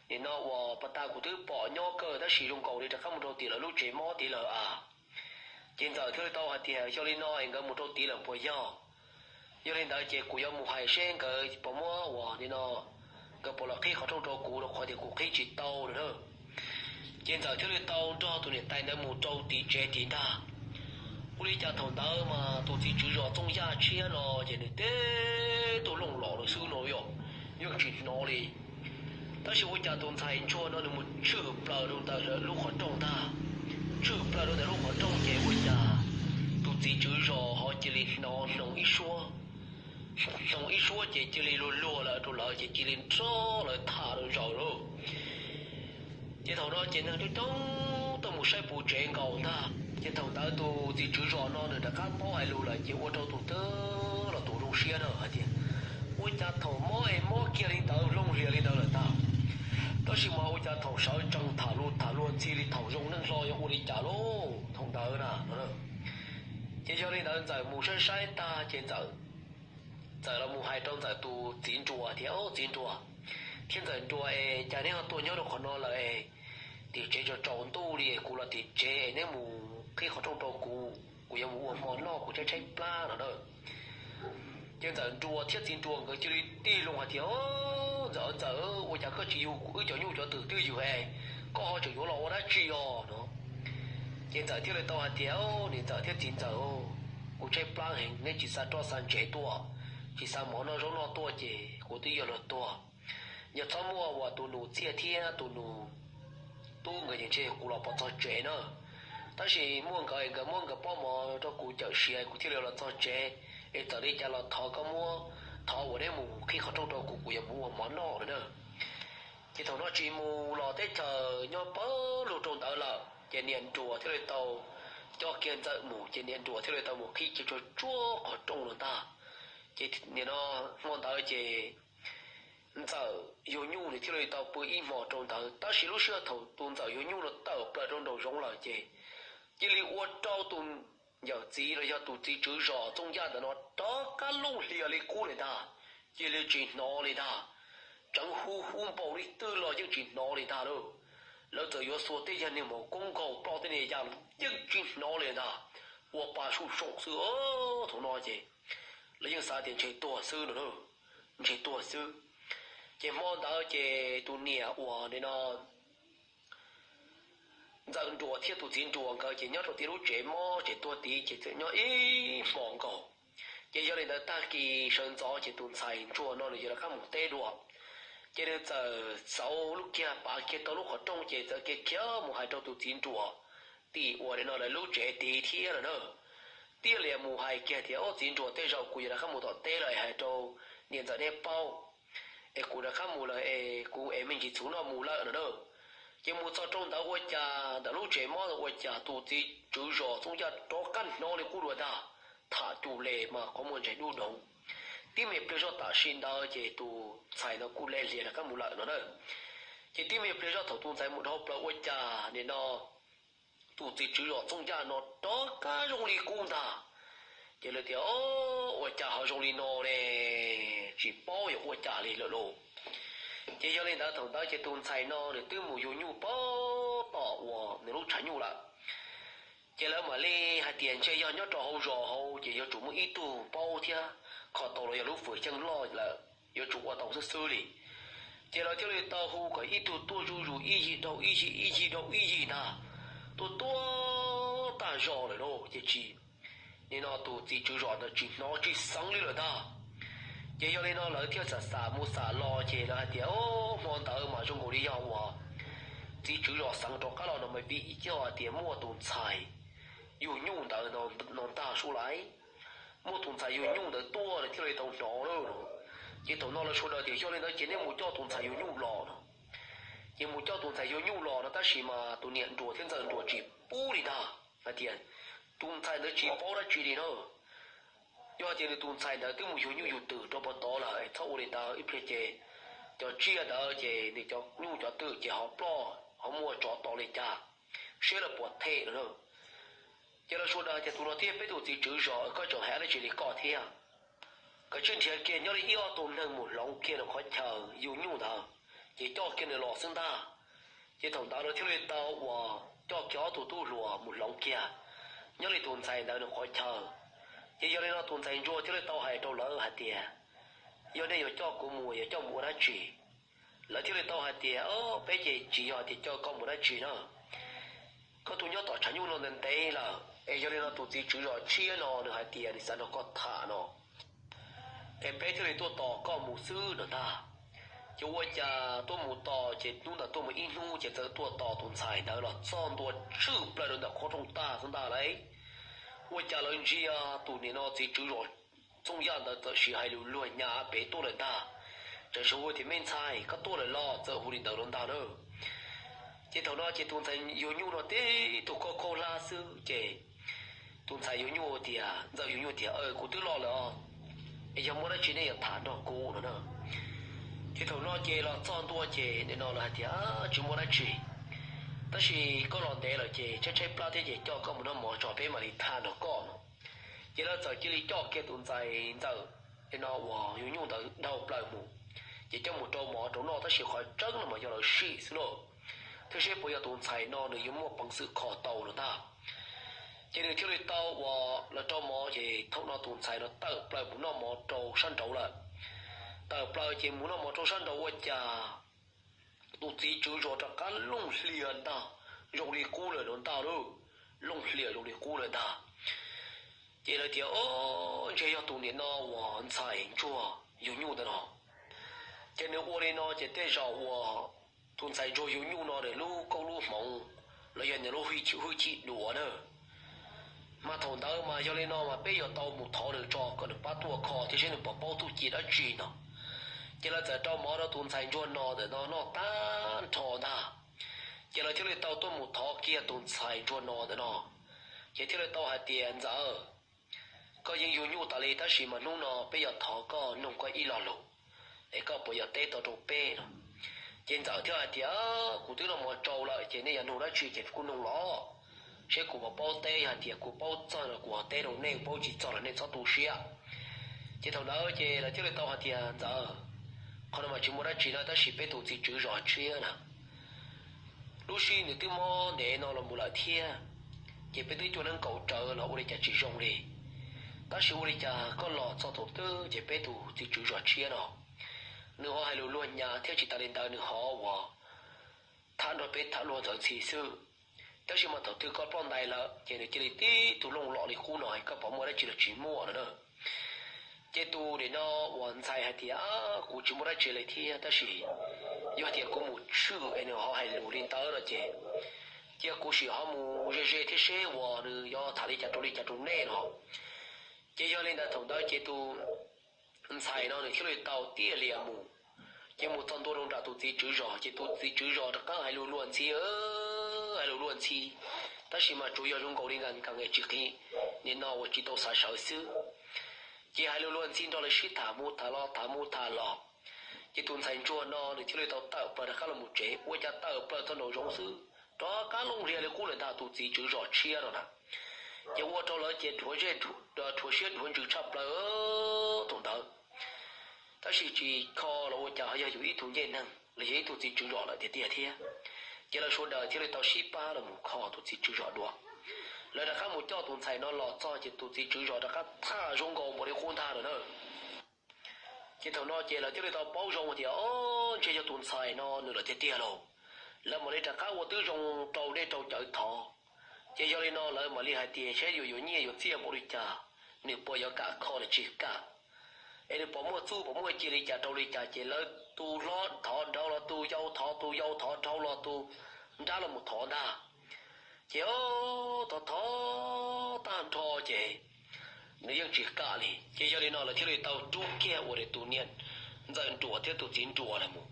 nim no uas pas tas kuv twb pom nyob kawg tab sis zoo nkaus li rov qab mus rau tim lawv lub tsev mob tid lawm a. Ces Ntxawm thiaj li tau hais tias, Yog li no es nkawd mus rau tid lawm puas yog? Yog li ntawd ces kuv yuav mus hais seb nkawd puas muab uas li no, nkawd puas los qhib qhov rooj rau kuv rau qhov tias kuv qhib tsis tau no na. Ces Ntxawm thiaj li tau nrog tus niam tais ntawd mus rau tim tsev tid ntag. Ua li cas thaum ntawd mas tus txiv tswv zos Txooj Yaj Tshiab no ces nws teb tug looj los lawm xwb no yom, yeej tsis hnov li. Tab sis ua cas tus ntxhais ntsuag no nws mus tshwm plaws rau ntawm lub qhov rooj ntag. Tshwm plaws rau ntawm lub qhov rooj ces ua cas tus txiv tswv zos ho cia li hnov hnoos ib suab, hnoos ib suab ces cia li luag luag lawm rau lawv ces cia li nrog lawv tham lawm zaws lauj. Ces thaum no ces neeg coob coob tuaj mus saib puv tsev nkaus ntag. Ces thaum ntawd tus txiv tswv zos no nws rov qab paub hais lus lawm ces ua rau tus twg los tus zoo siab na hais tias, Ua cas thaum mob es mob kiag li ntawd, looj hlias li ntawd lawm ntag, tab sis mas ua cas thaum sawv tsees tham lus tham luag ntxhi li thaum zoo neej hlo, yog ua li cas lauj thaum ntawd na? Ces yog li ntawd Ntxawm mus saib saib tag ces Ntxawm, Ntxawm los mus hais rau Ntxawm tus txiv Nruas tias, Txiv Nruas thiab Ntxawm Nruas es, cas neb ho tuaj nyob rau qhov no lawm es? Tim tsev tsaus tsaus ntuj li es kuv los tim tsev es neb mus qhib qhov rooj rau kuv, kuv yuav mus ua hmo noj, kuv tshaib tshaib plab no na. Ces Ntxawm Nruas thiab txiv Nruas nkawd cia li tig loo hais tias, Ntxawm, Ntxawm, ua cas koj tsis yug wb cov nyuj cov twm twj ywm es koj ho tseem yuav los ua dab tsi os no? Ces Ntxawm thiaj li tau hais tias, Niam Ntxawm thiab txiv Ntxawm, kuv tshaib plab heev, neb tsis xa roj xa ntsev tuaj, tsis xa mov noj zaub noj tuaj ces kuv twb yuav luag tuag. Yog txhob muaj uas tus nus Txhiaj thiab tus nus Tub nkawd ces ntshe kuv los pov txog tsev na. Tab sis muaj nkawd es nkawd muab nkawd pob mov rau kuv cawm siav kuv thiaj li los txog tsev. Es txawm li cas los thov koj muab, thov uas neb mus qhib qhov rooj rau kuv, kuv yuav mus ua mov noj lawm na. Ces thaum no tsis mus los teb chaws nyob pawg lug rau ntawd lawm ces niam Nruas thiaj li tau coj kiag Ntxawm mus, ces niam Nruas thiaj li tau mus qhib kiag tsuag tsuag qhov rooj los ntag. Ces nim no hmo ntawd ces ntxawm yug nyuj nws thiaj li tau pw ib hmo rau ntawd. Tab sis lub sij hawm thaum tus ntxawm yug nyuj no tawm plaws rau nraum zoov lawm ces cia li ua rau tus yawm txiv los yog tus txiv tswv zos Txooj Yaj ntawm no rov qab looj hlias li qub li ntag, cia li tsis hnov li ntag. Tseev hu hu npaum li twg los yeej tsis hnov li ntag lauj. Lawv txawm yuav xuas tej yag niag maum koob nkaus ploj tej niag yag los yeej tsis hnov li ntag. Ua pa sum soom xwb. Thaum no ces lawv yeej xav tias ntshe tuag xwb no, ntshe tuag xwb. Ces hmo ntawd ces tus niam uas nim no ntxawm nruas thiab tus txiv nruas nkawd ces nyob rau tim lub tsev mob ces tuag tid ces txawm nyob ib hmos nkaus. Ces yog li ntawd tag kis sawv ntxov ces tus ntxhais ntsuag no nws yuav rov qab mus teb dua. Ces nws txawm xauv lub kiag pav kiag tau lub qhov rooj ces txawm kiag khiav mus hais rau tus txiv nruas tim uas nim no lawv lub tsev tid thiab no na. Thiaj li mus hais kiag tias, Ob, txiv nruas, tej zaum kuv yuav rov qab mus tom teb lawm, hais rau niam ntxawm neb paub es kuv rov qab mus lawm es kuv es me ntsis txhuv noj mus lawm no na. Ces mus txog rau ntawd ua cas ntawm lub tsev mob ua cas tus txiv tswv zos Txooj Yaj rov qab hnov li qub dua ntag, tham cus le mas qhov muag ntsais dub doog. Tib me pliag zoj tam sim ntawd ces tus ntxhais no kuj le hlias rov qab mus lawm no na. Ces tib me pliag zoj thaum tus ntxhais mus dhau plaws ua cas nim no tus txiv tswv zos Txooj Yaj no rov qab zoo li qub ntag. Ces lawv tias, Ob, ua cas ho zoo li no ne? Tsis paub yog ua cas li lawm lauj. Ces yog li ntawd thaum ntawd ces tus ntxhais no nws twb mus yug nyuj pag tom uas nws lub tshav nyuj lawm. Ces lawv mam li hais tias ntshe yog nyob rau hauv zos hauv ces yuav tsum muaj ib tug paub thiab kho tau los yog lub fwm xyeej loj lawm, yuav tsum ua tau xwb xwb li. Ces lawv thiaj li tau hu kom ib tug tuaj zuj zus ib yig dhau ib yig, ib yig dhau ib yig ntag, tuaj tuaj tag zog lawm lauj. Ces tsis, nim no tus txiv tswv zos ntawd tsis hnov tsis xeev li lawm ntag. Ces yog li no lawv thiaj xam xam mus xam los ces lawv hais tias, Ob, hmo ntawd mas zoo nkaus li yog uas txiv tswv zos xeev rov qab los no mas vim yog tias muaj tus ntxhais yug nyuj ntawd no ntag sub lais. Muaj tus ntxhais yug nyuj ntawd tuaj nws thiaj li tau hnov lawm no. Ces thaum no lawv sawv daws tias, Yog li ntawd ces nej mus coj tus ntxhais yug nyuj los no. Ces mus coj tus ntxhais yug nyuj los no tab sis mas tus niam nruas thiab ntxawm nruas tsis pub li ntag, hais tias, Tus ntxhais ntawd tsis paub dab tsi li na. Yog hais tias nws tus ntxhais ntawd twb mus yug nyuj yug twm rau puag tod lawm es txhob ua li ntawd, ib pliag ces cov tsiaj ntawd ces nws cov nyuj cov twm ces ho ploj ho muaj tsov tom li cas, siab lawv puas them no na. Ces lawv sawv daws tias, Tus no thiab peb tus txiv tswv zos, koj tseem hais dab tsi li koj thiab? Koj tsis nrhiav kiag nyob li ib ob tug neeg mus hloov kiag nws qhov chaw yug nyuj ntawd, ces coj kiag nws los xwb ntag. Ces thaum ntawd lawv thiaj li tau uas coj kiag ob tug tub hluas mus hloov kiag nyob li tus ntxhais ntawd nws qhov chaw. Ces yog li no tus ntxhais ntsuag thiaj li tau hais rau lawv hais tias, Yog nej yuav coj kuv mus yuav coj mus ua dab tsi? Lawv thiaj li tau hais tias, Peb ces tsis yog tias coj koj mus dab tsi na. Koj twb nyob tom tshav nyuj no ntev ntev lawm es yog li no tus txiv tswv zos tshiab no nws hais tias nws xav nrog koj tham no, es peb thiaj li tuaj tos koj mus xwb no ntag. Ces ua cas tuaj mus tos ces hnub ntawd tuaj mus ib hnub ces txawm tuaj tos tus ntxhais ntawd los txog ntua tswj plaws rau ntawm qhov rooj tag xwb ntag lauj. Ua cas lawv ntsia tus nim no txiv tswv zos Txooj Yaj ntawd txawm sim hais lus luag nyav pem tuaj lawm ntag. Tseem hu tias, Me ntxhais, koj tuaj lawm los? Txawm hu li ntawd los ntag na. Ces thaum no ces tus ntxhais yug nyuj no tib tug khaub khaub hlab xwb ces tus ntxhais yug nyuj tias, ntxawm yug nyuj tias, Kuv twb los lawm os, es yog muaj dab tsi nej yuav tham nrog kuv no na. Ces thaum no ces los txog ntua ces nim no lawv hais tias, Tsis muaj dab tsi, tab sis koj los ntev lawm ces tshaib tshaib plab thiab ces coj koj mus noj mov tso peb mam li tham nrog koj no. Ces lawv txawm cia li coj kiag tus ntxhais ntxawm no uas yug nyuj ntawd dhau plaws mus, ces coj mus rau mov rau noj tab sis qhov tseeb no mas yog lawv sim xwb lauj, thiab seb puas yog tus ntxhais no nws yuav muaj peev xwm kho tau no ntag. Ces nws thiaj li tau uas lawv rau mov ces thaum no tus ntxhais no tawm plaws mus noj mov rau sab nraud lawm. Tawm plaws ces mus noj mov rau sab nraud ua cas tus txiv tswv zos rov qab looj hlias ntag, zoo li qub lawm no ntag lauj. Looj hlias zoo li qub lawm ntag. Ces lawv tias, Ob, ntshe yog tus niam no uas ntxhais ntsuag yug nyuj ntawd no. Ces nws ua li no ces tej zaum uas tus ntxhais ntsuag yug nyuj no nws lub koob lub hmoov los yog nws lub hwj chim dua na. Mas thaum ntawd mas yog li no mas peb yuav tau mus thov nws tso kom nws pab tuaj kho thiab seb nws puas paub txuj ci dab tsi no. Ces lawv txawm rau mov rau tus ntxhais ntsuag no ntawm no noj tag nrho ntag. Ces lawv thiaj li tau tuaj mus thov kiag tus ntxhais ntsuag no ntawm no. Ces thiaj li tau hais tias, Ntxawm, koj yeej yug nyuj tas li tab sis mas hnub no peb yuav thov koj noog koj ib lo lus, es koj puas yog teb tau rau peb no? Ces Ntxawm thiaj hais tias, Kuv twb noj mov tsau lawm, ces nej yog nug dab tsi ces kuj nug los, seb kuv puas paub teb. Yog hais tias kuv paub txog no kuv ho teb rau nej, paub tsis txog los nej txhob tu siab. Ces thaum ntawd ces lawv thiaj li tau hais tias, Ntxawm, qhov no mas tsis muaj dab tsi no, tab sis peb tus txiv tswv zos tshiab na, lub sij nws twb mob ntev no los mus lawm thiab, ces peb twb cuaj neeb nkaus rawv los ua li cas tsis zoo li. Tab sis ua li cas koj los txog thaum twg ces peb tus txiv tswv zos tshiab no nws ho hais lus luag nyav thiab, tsis tas li ntawd nws ho ua tham nrog peb tham luag ntxhi xwb. Tab sis mas thaum twg koj ploj ntais lawm ces nws cia li tib tug looj lom li qub no, koj puas muaj dab tsi los tsis muaj no na. Ces tus nim no uas ntxhais hais tias, Kuv tsis muaj dab tsi li thiab, tab sis yog tias kuv mus tshwm es nws ho hais lus li ntawd no ces cia kuv sim ho mus ze ze thiab seb uas nws yuav tham li cas rau li cas rau nej no. Ces yog li ntawd thaum ntawd ces tus ntxhais no nws thiaj li tau tiaj lias mus. Ces mus txog ntua rau nram tus txiv tswv zos ces tus txiv tswv zos rov qab hais lus luag ntxhi, hais lus luag ntxhi, tab sis mas tsuas yog zoo nkaus li nkees nkees es tsis qhib, nim no uas tsis tau xav sawv xwb. Ces hais lus luag ntxhi nrog lawv sib tham mus tham los tham mus tham los, ces tus ntxhais ntsuag no nws thiaj li tau tawm plaws rov qab los mus tsev. Ua cas tawm plaws txog nraum zoov xwb rov qab looj hlias li qub lawm ntag tus txiv tswv zos tshiab no na. Ces ua rau lawv ces dhuav zej, dhuav siab dhuav ntsws tshaj plaws thaum ntawd. Tab sis tsis kho los ua cas ho yog yus ib tug ncej neeg los yog ib tug txiv tswv zos lawm tiag tiag thiab. Ces lawv sawv daws thiaj li tau sib pab los mus kho tus txiv tswv zos dua. Lawv rov qab mus coj tus ntxhais no los txog ces tus txiv tswv zos rov qab tham zoo nkaus npaum li qub ntag lawm na. Ces thaum no ces lawv thiaj li tau paub zoo tias, O, ntshe yog tus ntxhais no nws lawm tiag tiag lauj. Lawv mam li rov qab ua twb zoo rau dej rau cawv thov. Ces yog li no lawv mam li hais tias, Saib yus yuav nyiaj yuav txiaj npaum li cas, nws puas yuav kam kho los tsis kam, es nws puas muaj txuj puas muaj ci li cas rau li cas. Ces lawv tus hlob thov dhau los tus yau, thov tus yau thov dhau los tus nrab los mus thov ntag. Ces thov thov tag nrho ces nws yeej tsis kam li. Ces yog li no lawv thiaj li tau rub kiag ua tus niam ntxawm nruas thiab tus txiv nruas los mus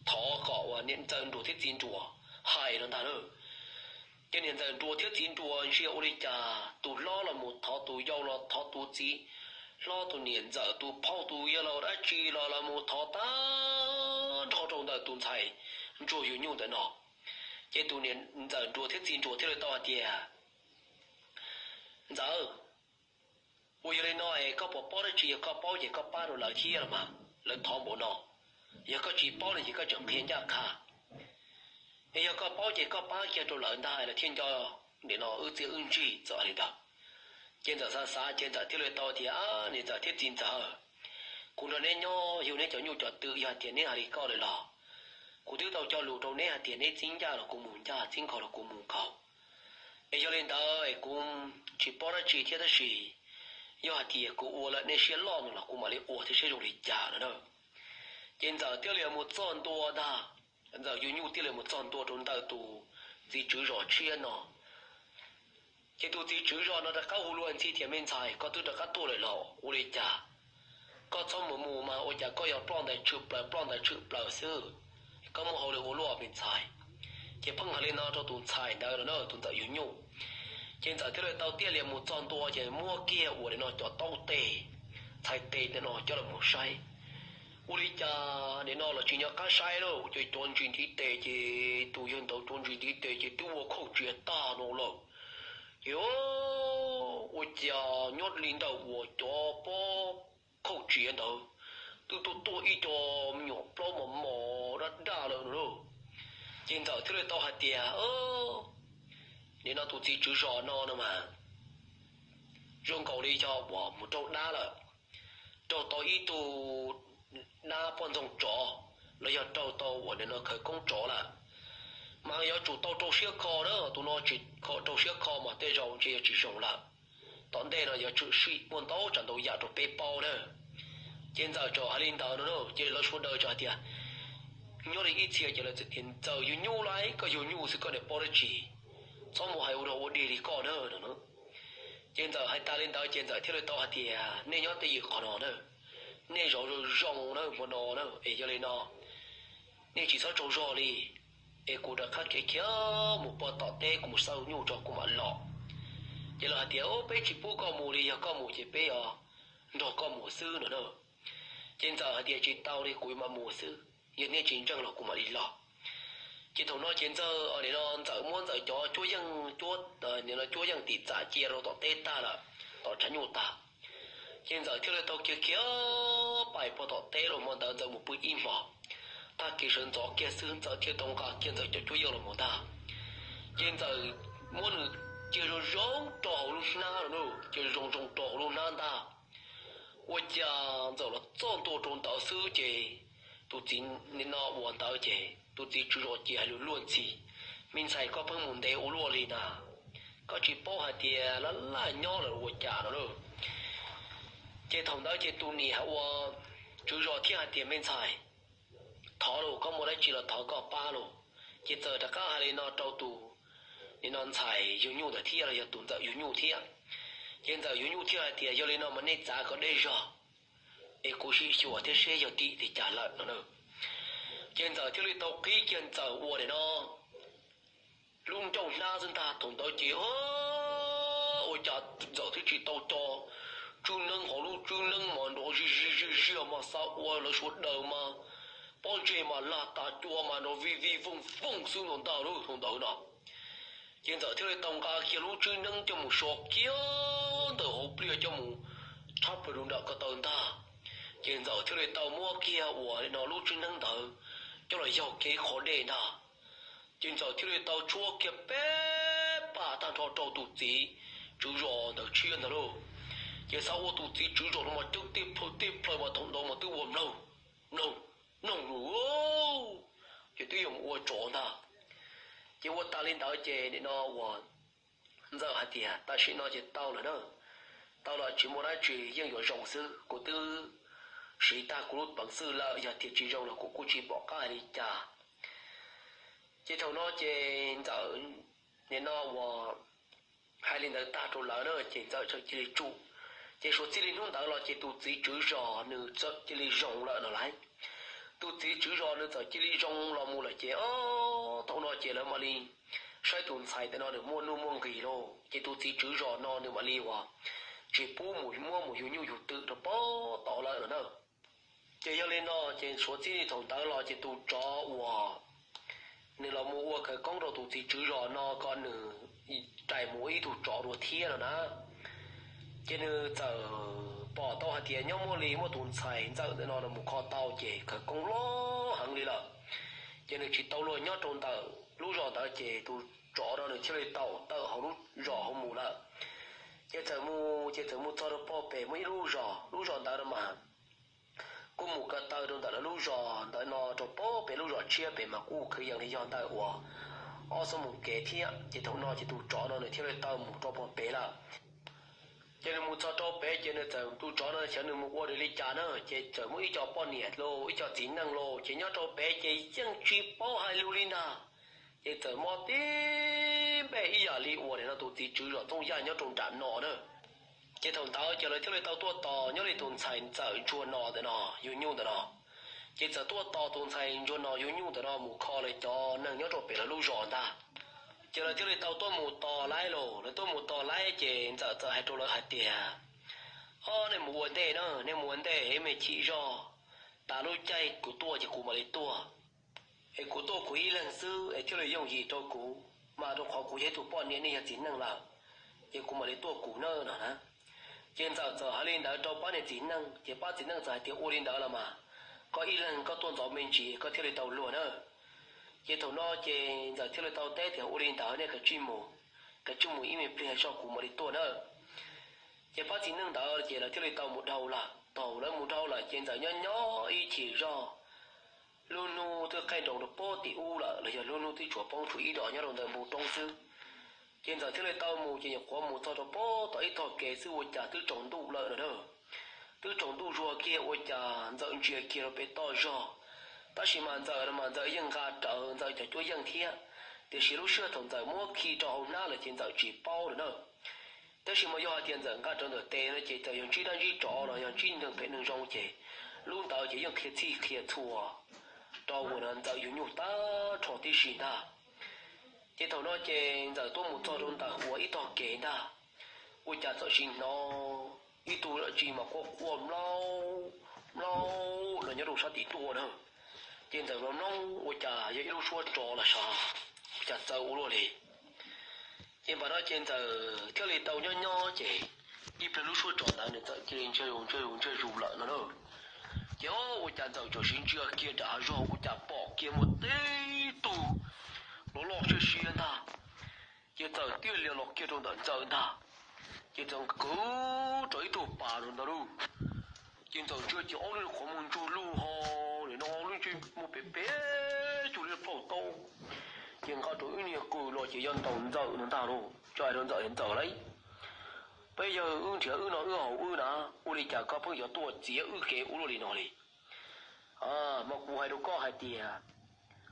thov kom ua niam ntxawm nruas thiab txiv nruas hais no ntag lauj. Ces niam ntxawm nruas thiab txiv nruas ntsia ua li cas tus hlob los mus thov tus yau los thov tus txiv hlob, tus niam ntxawm tus phauj tus yawg los dab tsi los los mus thov tag nrho rau ntawm tus ntxhais ntsuag yug nyuj ntawm no. Ces tus niam ntxawm nruas thiab txiv nruas thiaj li tau hais tias, Ntxawm, ua yog li no es koj puas paub dab tsi? Yog koj paub ces koj pab rau lawv thiab los mas, lawv thov npaum no. Yog koj tsis paub li ces koj tseem qhia ncaj qha. Es yog koj paub ces koj pab kiag rau lawv ntag, lawv thiaj nco nim no wb txiaj wb ntsig txawm li ntawd. Ces ntxawm xav xav ces ntxawm thiaj li tau tias, Niam ntxawm thiab txiv ntxawm, kuv nrog neb nyob yug neb cov nyuj cov twm, yog hais tias neb hais li koj lawm los kuv twb tau cog lus rau neb hais tias neb txib ncaj los kuv mus ncaj, txib nkhaus los kuv mus nkhaus. Es yog li ntawd es kuv tsis paub dab tsi thiab, tab sis yog hais tias kuv ua lawm nej siab loj no los kuv mam li ua thiab seb zoo li cas no na. Ces ntxawm thiaj li mus txog ntua ntag, ntxawm yug nyuj thiaj li mus txog ntua rau ntawm tus txiv tswv zos tshiab no. Ces tus txiv tswv zos no rov qab hu luag ntxhi tias, Me ntxhais, koj twb rov qab tuaj lawm los ua li cas? Koj txhob mus mus mas ua cas koj yuav ploj ntais tshwm plaws ploj ntais tshwm plaws xwb. Koj muaj hauj lwm ua luaj me ntxhais. Ces pheej hais li no rau tus ntxhais ntawd no na, tus ntxawm yug nyuj. Ces ntxawm thiaj li tau tiaj lias mus txog ntua ces muab kiag ua li no cov taub tes, txhais tes ntawm no coj los mus saib. Ua li cas nim no los tsis nco qab saib lauj, ces cov ntsis ntiv tes ces tus yawg ntawd cov ntsis ntiv tes ces twb ua khauj tsiav tag no lawm. Ces ua cas nyob li ntawm uas cov pob khauj tsiav ntawd twb tuaj tuaj ib co me nyuam plaub mos mos daj daj lawm no lauj. Ces ntxawm thiaj li tau hais tias, Nim no tus txiv tswv zos no no mas zoo nkaus li yog uas mus raug dab lawm, raug tau ib tug dab poj ntxoog tsov, los yog raug tau uas nim no khawv koob tsov lawm. Mas yuav tsum tau rau siab kho na, tus no tsis kho rau siab kho mas tej zaum ntshe yuav tsis zoo lawm. Tom ntej no yuav tsum sim muaj ntau tsav ntau yam rau peb paub na. Ces ntxawm txawm hais li ntawd no, ces lawv sawv daws txawm hais tias, nyob li ib txhia ces lawv txawm tias, Ntxawm yug nyuj lauj, koj yug nyuj xwb koj niam paub dab tsi, txhob mus hais ua dog ua dig li koj na no. Ces ntxawm hais tas li ntawd ces ntxawm thiaj li tau hais tias, Nej nyob twj ywm qhov no na, nej zov zoo zoo na hmo no na, es yog li no nej tsis txhob tsaug zog li, es kuv rov qab khiav khiav mus pog tom teb, kuv mus xawb nyuj tso kuv mam los. Ces lawv hais tias, Peb tsis pub koj mus li, yog koj mus ces peb yuav nrog koj mus xwb no na. Ces Ntxawm hais tias, Tsis tau li, kuv mam mus xwb, yog nej tsis ntseeg los kuv mam li los. Ces thaum no ces Ntxawm, nim no Ntxawm muab Ntxawm cov cuab yeej, cuab yeej tim txam cia rau tom teb tag lawm, tom tshav nyuj tag. Ces Ntxawm thiaj li tau khiav khiav pais puag tom teb los hmo ntawd Ntxawm mus pw ib hmos. Tag kis sawv ntxov kiag xwb Ntxawm thiaj tau nqa kiag Ntxawm cov cuab yeej los mus ntag. Ces Ntxawm muab nws cia zoo zoo rau hauv lub hnab no, cia zoo zoo rau hauv lub hnab ntag. Ua cas Ntxawm los txog ntua rau ntawd xwb ces tus txiv, nim no uas ntawd ces tus txiv tswv zos ces hais lus luag ntxhi, Me ntxhais, koj pheej mus ntev ua luaj li na, koj tsis paub hais tias laj laj nyob lawm ua cas no lauj. Ces thaum ntawd ces tus niam ua tswv zos thiaj hais tias, Me ntxhais, thov lauj, koj muaj dab tsi los thov koj pab lauj. Ces Ntxawm rov qab hais li no rau tus, nim no ntxhais yug nyuj ntawd thiab los yog tus Ntxawm yug nyuj thiab. Ces Ntxawm yug nyuj thiaj hais tias, Yog li no mas nej txav kom deb zog es kuv sim xyuas thiab seb yog tim li cas lawm no na. Ces Ntxawm thiaj li tau qhib kiag Ntxawm ua nim no lub ncauj hnab xwb ntag. Thaum ntawd ces ua cas Ntxawm thiaj tsis tau co tswb neeb, hauv lub tswb neeb mas nrov zij zij zij ziag mas xav ua lawv sawv daws mas pob ntseg mas lag tas cua mas nrov vij vij vooj vooj xwb no ntag lauj. Thaum ntawd no ces Ntxawm thiaj li tau nqa kiag lub tswb neeb coj mus so kiag ntawm hauv pliaj coj mus tshab plaws rau nram ko taw ntag. Ces Ntxawm thiaj li tau muab kiag uas no lub tswb neeb ntawd coj los yaug kiag ib qho dej ntag. Ces Ntxawm thiaj li tau tshuab kiag peb pas tag nrho rau tus txiv tswv zos ntawd tshiab ntag lauj. Ces xav ua tus txiv tswv zos no mas coob tib plhaw tib plhaw mas thaum ntawd mas twb ua mloog mloog mloog lus, ces twb yuav mus ua tsov ntag. Ces ua tas li ntawd ces nim no uas Ntxawm hais tias, Tam sim no ces tau lawm na, tau lawm tsis muaj dab tsi, yeej yuav zoo xwb. Kuv twb siv tag kuv lub peev xwm lawm, yog tias tsis zoo los kuv kuj tsis pom qab hais li cas. Ces thaum no ces Ntxawm nim no uas hais li ntawd tag rau lawv na ces Ntxawm txawm cia li tsum. Ces suav txij li hnub ntawd los ces tus txiv tswv zos nws txawm cia li zoo lawm no lauj. Tus txiv tswv zos nws txawm cia li zoo los mus lawm ces thaum no ces lawv mam li saib tus ntxhais ntawm no nws muaj nuj muaj nqis lauj, ces tus txiv tswv zos no nws mam li uas tsis pub mus muab mus yug nyuj yug twm rau pem tod lawm no na. Ces yog li no ces suav txij li thaum ntawd los ces tus tsov uas nws los mus ua khawv koob rau tus txiv tswv zos no kom nws rais mus ua ib tug tsov dua thiab no na. Ces nws txawm pom tau hais tias nyob muaj li muaj tus ntxhais Ntxawm ntawm no mus kho tau ces khawv koob loj heev li lawm. Ces nws tsis tau luag nyob rau ntawm lub zos ntawd ces tus tsov no nws thiaj li tau tawm hauv lub zos hauv mus lawm. Ces txawm mus ces txawm mus txog rau pem muaj ib lub zos, lub zos ntawd no mas kuj mus ko taw rau ntawm lawv lub zos ntawd no rau pem lub zos tshiab pem mas kuj kwv yees li yog ntawm uas ob xuab moos kev thiab. Ces thaum no ces tus tsov no nws thiaj li tau mus rau pem lawm. Ces nws mus txog rau pem ces nws txawm, tus tsov no xyov nws mus ua li cas na, ces txawm muaj ib co poj niam los ib co txiv neej los ces nyob rau pem ces yeej tsis paub hais lus li ntag. Ces txawm mob tib npe ib yam li uas nim no tus txiv tswv zos Txooj Yaj nyob rau nram no na. Ces thaum ntawd ces lawv thiaj li tau tuaj tos nyob li tus ntxhais Ntxawm Ntsuag no ntawm no, yug nyuj ntawm no. Ces txawm tuaj tos tus ntxhais Ntsuag no yug nyuj ntawm no mus kho lawv cov neeg nyob rau pem lawv lub zos ntag. Ces lawv thiaj li tau tuaj mus tos laib los, lawv tuaj mus tos laib ces Ntxawm txawm hais rau lawv hais tias, O, nej mus ua ntej na, nej mus ua ntej ib me chim zog, tas lub caij kuv tuaj ces kuv mam li tuaj. Es kuv tuaj kuv ib leeg xwb es thiaj li yooj yim rau kuv, mas rau qhov kuv yog ib tug poj niam, nej yog txiv neej lawm, ces kuv mam li tuaj kuv na no na. Ces Ntxawm txawm hais li ntawd rau pab niag txiv neej, ces pab txiv neej txawm hais tias, Ua li ntawd los mas, koj ib leeg koj tuaj ntxov me ntsis koj thiaj li tau luag na. Ces thaum no ces Ntxawm thiaj li tau teb tias, Ua li ntawd nej kav tsij mus, kav tsij mus ib me pliag zog kuv mam li tuaj na. Ces pab txiv neej ntawd ces lawv thiaj li tau mus dhau lawm. Thaum lawv mus dhau lawm ces Ntxawm nyob nyob ib chim zog, lub hnub twb qaij nroos rau pem tim ub lawm los yog lub hnub twb tshuav poob tshuav ib dos nyob rau ntawm npoo roob xwb. Ces Ntxawm thiaj li tau mus ces nyuam qhuav mus txog rau pem tom ib tog kev xwb ua cas twb tsaus ntuj lawm no na. Twb tsaus ntuj zuag kiag ua cas Ntxawm ntsia kiag rau pem toj zog. Tab sis mas Ntxawm no mas Ntxawm yeej nqa rawv Ntxawm cov cuab yeej thiab, tiam sis lub sij hawm thaum Ntxawm muab khi rau hauv hnab lawm ces Ntxawm tsis paub lawm na. Tab sis mas yog hais tias Ntxawm nqa rawv ntawm tes no ces txawm yog ntsib dab ntsib tsov los yog ntsib neeg phem neeg zoo ces lub ntawd ces yeej qhia txhij qhia txhua rau uas Ntxawm yug nyuj tag nrho tib si ntag. Ces thaum no ces Ntxawm tuaj mus txog rau ntawm uas ib tog kev ntag, ua cas txawm sim hnov ib tug dab tsi mas quaj quaj mlaub mlaub los nyob rau sab tim tuaj na. Ces Ntxawm los mloog ua cas yog ib lub suab tsov los sav, ua cas txawv ua luaj li. Ces npam no ces Ntxawm thiaj li tau nyob nyob ces ib pliag lub suab tsov ntawd nws txawm cia li ntsiag zus ntsiag zus ntsiag zus lawm no na. Ces ua cas Ntxawm txawm sim ntsia kiag nram zog ua cas pom kiag muaj tib tug loj loj siab siab ntag. Ces txawm tiaj lias los kiag rau ntawm Ntxawm ntag. Ces txawm kwv rau ib tug pas rau ntawd lauj. Ces Ntxawm ntsia ces ob lub qhov muag ntsug lug ho, nim no lub ntsej muag pem pem cuag li plaub taub. Ces nqa rau ib niag qws los ces yog ntaus Ntxawm no ntag lauj. Txawm hais rau Ntxawm tias, Ntxawm lauj, peb yawg wb nrhiav wb no wb haus wb na, ua li cas koj pheej yuav tuaj txiav wb kev ua luaj li no li? Mas kuv hais rau koj hais tias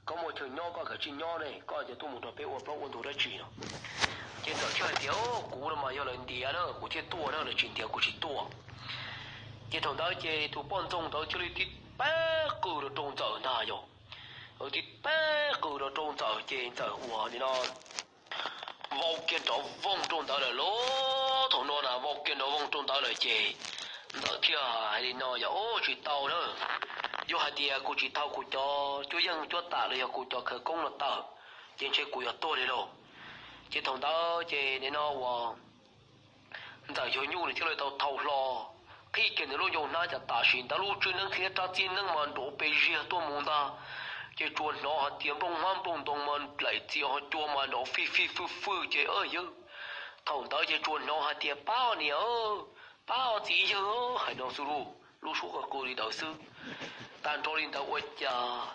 koj muaj chaw nyob koj kav tsij nyob ne, koj hais tias tuaj mus nrog peb ua plaub ua ntug dab tsi no? Ces Ntxawm thiaj hais tias, Kuv no mas yog lawv ntiav na kuv thiaj tuaj na, lawv tsis ntiav kuv tsis tuaj. Ces thaum ntawd ces tus poj ntxoog ntawd thiaj li tib pab qws rau rau Ntxawm ntag yog. Tib pab qws rau rau Ntxawm ces Ntxawm ua li no vau kiag nrov voog rau ntawd lawm lauj. Thaum no na vau kiag nrov voog rau ntawd lawm ces Ntxawm thiaj hais li no yog, Tsis tau na, yog hais tias kuv tsis thau kuv cov cuab yeej cuab tam los yog kuv cov khawv koob no tawm, ces ntshe kuv yuav tuag li lauj. Ces thaum ntawd ces nim no uas Ntxawm yug nyuj nws thiaj li tau thau hlo, qhib kiag nws lub ncauj hnab cas tam sim ntawd lub tswb neeb thiab rab txiab neeb mas nrov pes ziag tuaj mus ntag. Ces tsuas hnov hais tias nplooj hmab nplooj ntoo mas nplaim txias ho cua mas nrov fij fij fwj fwj ces yawg, thaum ntawd ces tsuas hnov hais tias, Pab niam, pab txiv yawg, hais no xwb lauj, lub suab qw qw li ntawd xwb. Tag nrho li ntawd ua cas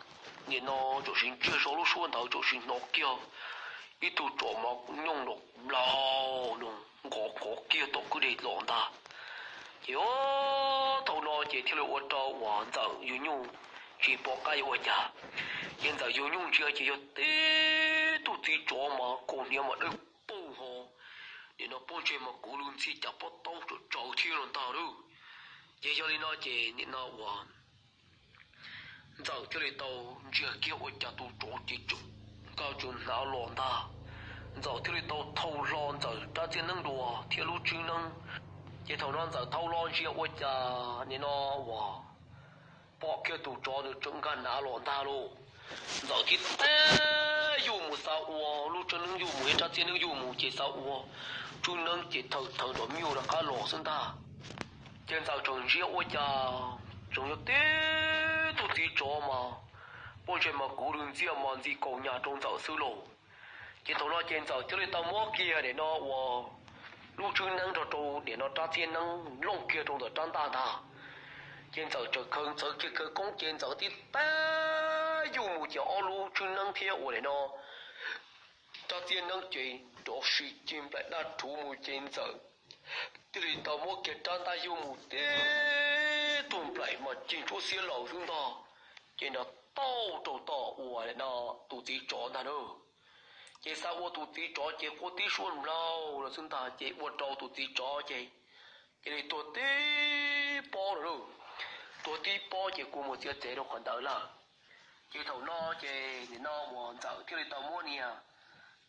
nim no txawm sim ntsiag zog lub suab ntawd txawm sim hnov kiag ib tug tsov mas nyooj nrov nplaug no nqov nqov kiag tom kwj deg los ntag. Ces thaum no ces thiaj li ua rau uas Ntxawm yug nyuj tsis pom qab yuav ua cas. Ces Ntxawm yug nyuj ntsia ces yog tib tug txiv tsov mas kaus hniav mas dawb paug ho, nim no pob ntseg mas kuv lug ntxhi cas pob taub tsaws tsaws thiab los ntag lauj. Ces yog li no ces nim no uas Ntxawm thiaj li tau ntsia kiag ua cas tus tsov ces tseem nqa tseem hnav los ntag. Ntxawm thiaj li tau thau hlo Ntxawm rab txiab neeb dua thiab lub tswb neeb. Ces thaum no Ntxawm thau hlo ntsia ua cas nim no uas pom kiag tus tsov nws tseem nqa hnav los ntag lauj. Ntxawm thiaj teb yuj mus xa ua lub tswb neeb yuj mus thiab rab txiab neeb yuj mus ces xa ua tswb neeb ces thawm thawm nrov nyuj rov qab los xwb ntag. Ces Ntxawm tseem ntsia ua cas tseem yog tib tug txiv tsov mas pob ntseg mas kuv lug ntxiaj mas ntxhi kaus hniav rau Ntxawm xwb lauj. Ces thaum no ces Ntxawm thiaj li tau muab kiag nim no uas lub tswb neeb nrog rau nim no rab txiab neeb looj kiag rau ntawm rab ntaj ntag. Ces Ntxawm tseem khaws txawv kiag khawv koob ces Ntxawm tib teb yuj mus ces ob lub tswb neeb thiab uas nim no rab txiab neeb ces nrov si cig nplaim daj rhuv mus ces Ntxawm thiaj li tau muab kiag rab ntaj yuj mus tib tug nplaim mas cig ntsuab xiab laus xwb ntag. Ces nrov tauj rau tom uas nim no tus txiv tsov ntag na. Ces xa ua tus txiv tsov ces quaj tib suab nplaug los xwb ntag ces ua rau tus txiv tsov ces cia li tuag tib pob lawm lauj. Tuag tib pob ces kua muag txiav txev rau qhov ntawd lawm. Ces thaum no ces nim no uas Ntxawm thiaj li tau muab niag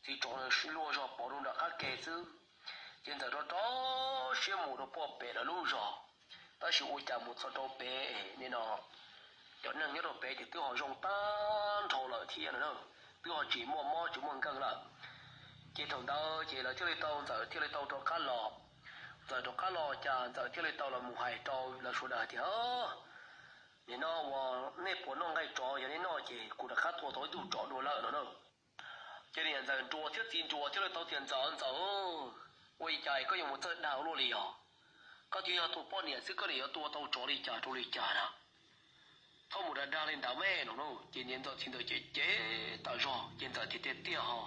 txiv tsov luaj zog pov rau nram qab ke xwb. Ces Ntxawm rov rau siab mus rau puag pem lawv lub zos, tab sis ua cas mus txog rau pem nim no cov neeg nyob rau pem ces twb ho zoo tag nrho lawm thiab no na, twb ho tsis muaj mob tsis muaj nkeeg lawm. Ces thaum ntawd ces lawv thiaj li tau, Ntxawm thiaj li tau rov qab los. Ntxawm rov qab los cas Ntxawm thiaj li tau los mus hais rau lawv sawv daws tias, Nim no uas nej puas noj nqaij tsov, yog nej noj ces kuv rov qab tua tau ib tug tsov dua lawm no na. Ces niam Ntxawm Nruas thiab txiv Nruas thiaj li tau tias, Ntxawm, Ntxawm, ua li cas koj yuav mus txawj dag ua luaj li os? Koj twb yog tus poj niam xwb koj niam yuav tua tau tsov li cas rau li cas na? Txhob mus dag dag li ntawd me no na. Ces niam Ntxawm txiv ntawd ces cem tas zog ces Ntxawm tias, Tiag tiag ho,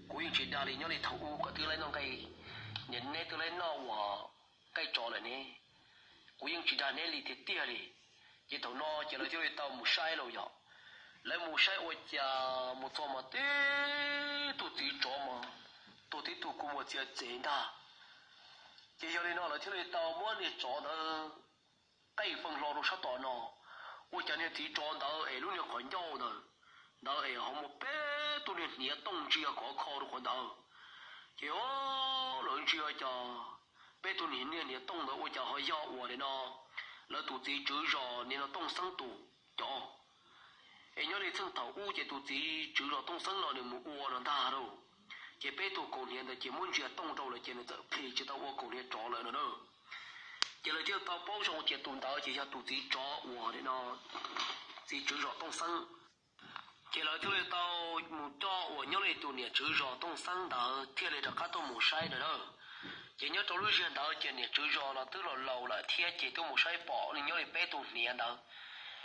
kuv yeej tsis dag li, nyob li thaum ub koj twb laib noj nqaij, niam neb twb laib noj uas nqaij tsov lawm ne, kuv yeej tsis dag neb li tiag tiag li. Ces thaum no ces lawv thiaj li tau mus saib lauj yom. Lawv mus saib ua cas mus txog mas tib tug txiv tsov mas tuag tib tug kua muag txiav txev ntag. Ces yog li no lawv thiaj li tau muab niag tsov ntawd qeej feej hlo rau sab tom no. Ua cas niag txiv tsov ntawd es lub niag qhov ncauj ntawd, ntawd es ho muaj peb tug niag hniav tooj ntsia khov kho rau qhov ntawd. Ces lawv ntsia cas peb tug niag niam Tooj ntawd ua cas ho yog uas nim no lawv tus txiv tswv zos nim no Tooj Xeeb tus cov. Es nyob li txheej thaum ub ces tus txiv tswv zos Tooj Xeeb no nws mus ua no ntag lauj, ces peb tug kaus hniav ntawd ces muab ntsia tooj rau lawm ces nws txawm plig tsis tau ua kaus hniav tsov lawm no na. Ces lawv thiaj tau paub zoo tias tus ntawd ces yog tus txiv tsov uas nim no txiv tswv zos Tooj Xeeb. Ces lawv thiaj li tau mus coj uas nyob li tus niam tswv zos Tooj Xeeb ntawd thiaj li rov qab tuaj mus saib no na. Ces nyob rau lub sij hawm ntawd ces niam tswv zos los twb los laus lawm thiab ces tuaj mus saib pom nyob li peb tug hniav ntawd,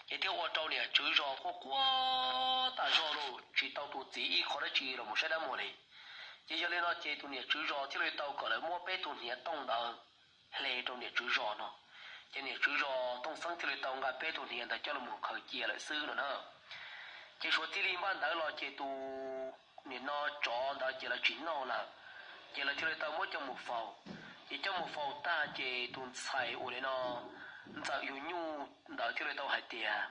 ces thiaj ua rau niam tswv zos quaj quaj tas zog los tsis tau tus txiv ib qho dab tsi los mus saib dab muag li. Ces yog li no ces tus niam tswv zos thiaj li tau kom lawv muab peb tug hniav tooj ntawd hle rau niam tswv zos no. Ces niam tswv zos Tooj Xeeb thiaj li tau nqa peb tug hniav ntawd coj los mus khaws cia lawm xwb no na. Ces suav txij li npaj ntawd los ces tus nim no tsov ntawd ces lawv tsis noj lawm, ces lawv thiaj li tau muab coj mus faus. Ces coj mus faus tag ces tus ntxhais uas nim no Ntxawm Yuav Nyuj ntawd thiaj li tau hais tias,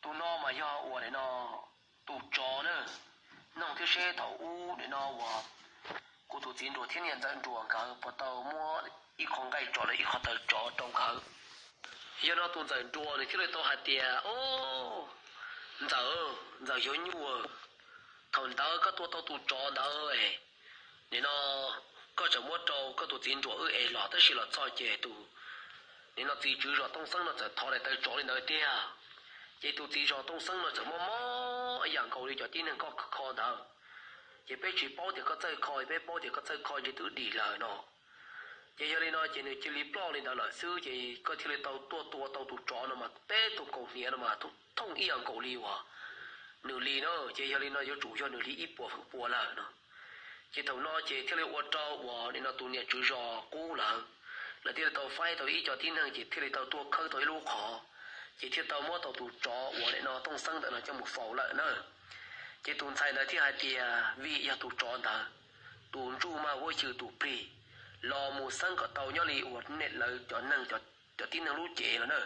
tus no mas yog uas nim no tus tsov na, noog thiab seb thaum ub nim no uas kuv tus txiv nruas thiab niam Ntxawm Nruas nkawd puas tau muab ib qho nqaij tsov los ib qho taw tsov rau nkawd. Yog no tus Ntxawm Nruas nws thiaj li tau hais tias, o, Ntxawm, Ntxawm Yuav Nyuj, thaum ntawd koj tua tau tus tsov ntawd, nim no koj tseem muab rau koj tus txiv nruas wb es los tab sis los txog ces tus nim no txiv tswv zos Tooj Xeeb no txawm thov daim taw tsov li ntawd tiag. Ces tus txiv zos Tooj Xeeb no txawm mob mob ib yam nkaus li cov tib neeg koj kho ntawd. Ces peb tsis paub tias koj txawj kho, peb paub tias koj txawj kho ntshe twb dim lawm no. Ces yog li no ces nws cia li ploj li ntawd lawm xwb ces koj thiaj li tau tuaj tua tau tus tsov no mas peb tug kaus hniav no mas thooj ib yam nkaus li uas nws li na. Ces yog li no yuav tsum yog nws li ib puas feem pua lawm no. Ces thaum no ces thiaj li ua rau uas nim no tus niam tswv zos qub lawm, lawv thiaj li tau faib tau ib co tib neeg ces thiaj li tau tuaj khawb tau ib lub qhov, ces thiaj tau muab tau tus tsov uas nim no Tooj Xeeb ntawm no coj mus faus lawm na. Ces tus ntxhais ntawd thiaj hais tias vim yog tus tsov ntawd, tus ntsuj mas huab xyw tus plig, los mus xeeb kom tau nyob li uas nej lawv cov neeg, cov tib neeg lub cev no na.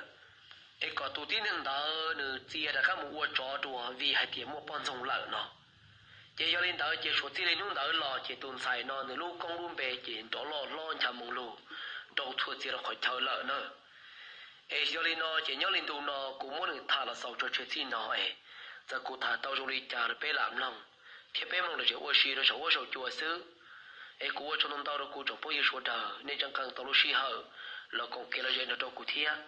Es kom tus tib neeg ntawd nws txia rov qab mus ua tsov dua vim hais tias muaj poj ntxoog lawm no. Ces yog li ntawd ces suav txij li hnub ntawd los ces tus ntxhais no nws lub koob lub npe ces nrov loj hlob ncha moo lug, nrau txhua txia rau qhov chaw lawm na. Es yog li no ces nyob li ntu no kuv muab nws tham los xaus tso tseg txij no es, txawm kuv tham tau zoo li cas los peb lam mloog, thiab peb mloog lom zem ua si rau saum huab saum cua xwb. Es kuv ua tsaug ntau ntau rau kuv tsoom phooj ywg sawv daws nej tseem qee tau lub sij hawm los koom kev lom zem nrog rau kuv thiab.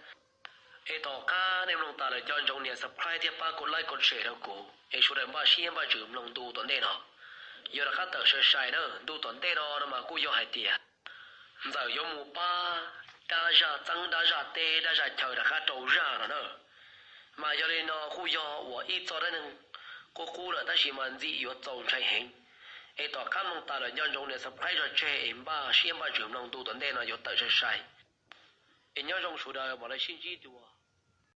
Es tom qab nej mloog tas lawm nco ntsoov nias subscribe thiab pab kom like kom share rau kuv es sawv daws npaj siab npaj ntsws mloog ntu tom ntej no. Yog rov qab tawm sai sai na, ntu tom ntej no no mas kuj yog hais tias Ntxawm yuav mus pab dab zaj txeeb dab zaj teb dab zaj chaw rov qab rau zaj no na. Mas yog li no kuj yog uas ib txoj dab neeg qub qub lawm tab sis mas ntxim yuav txaus ntshai heev. Es tom qab mloog tas lawm nco ntsoov nias subscribe tso tseg es npaj siab npaj ntsws mloog ntu tom ntej no yuav tawm sai sai. Es nyob zoo sawv daws mam li sib ntsib dua.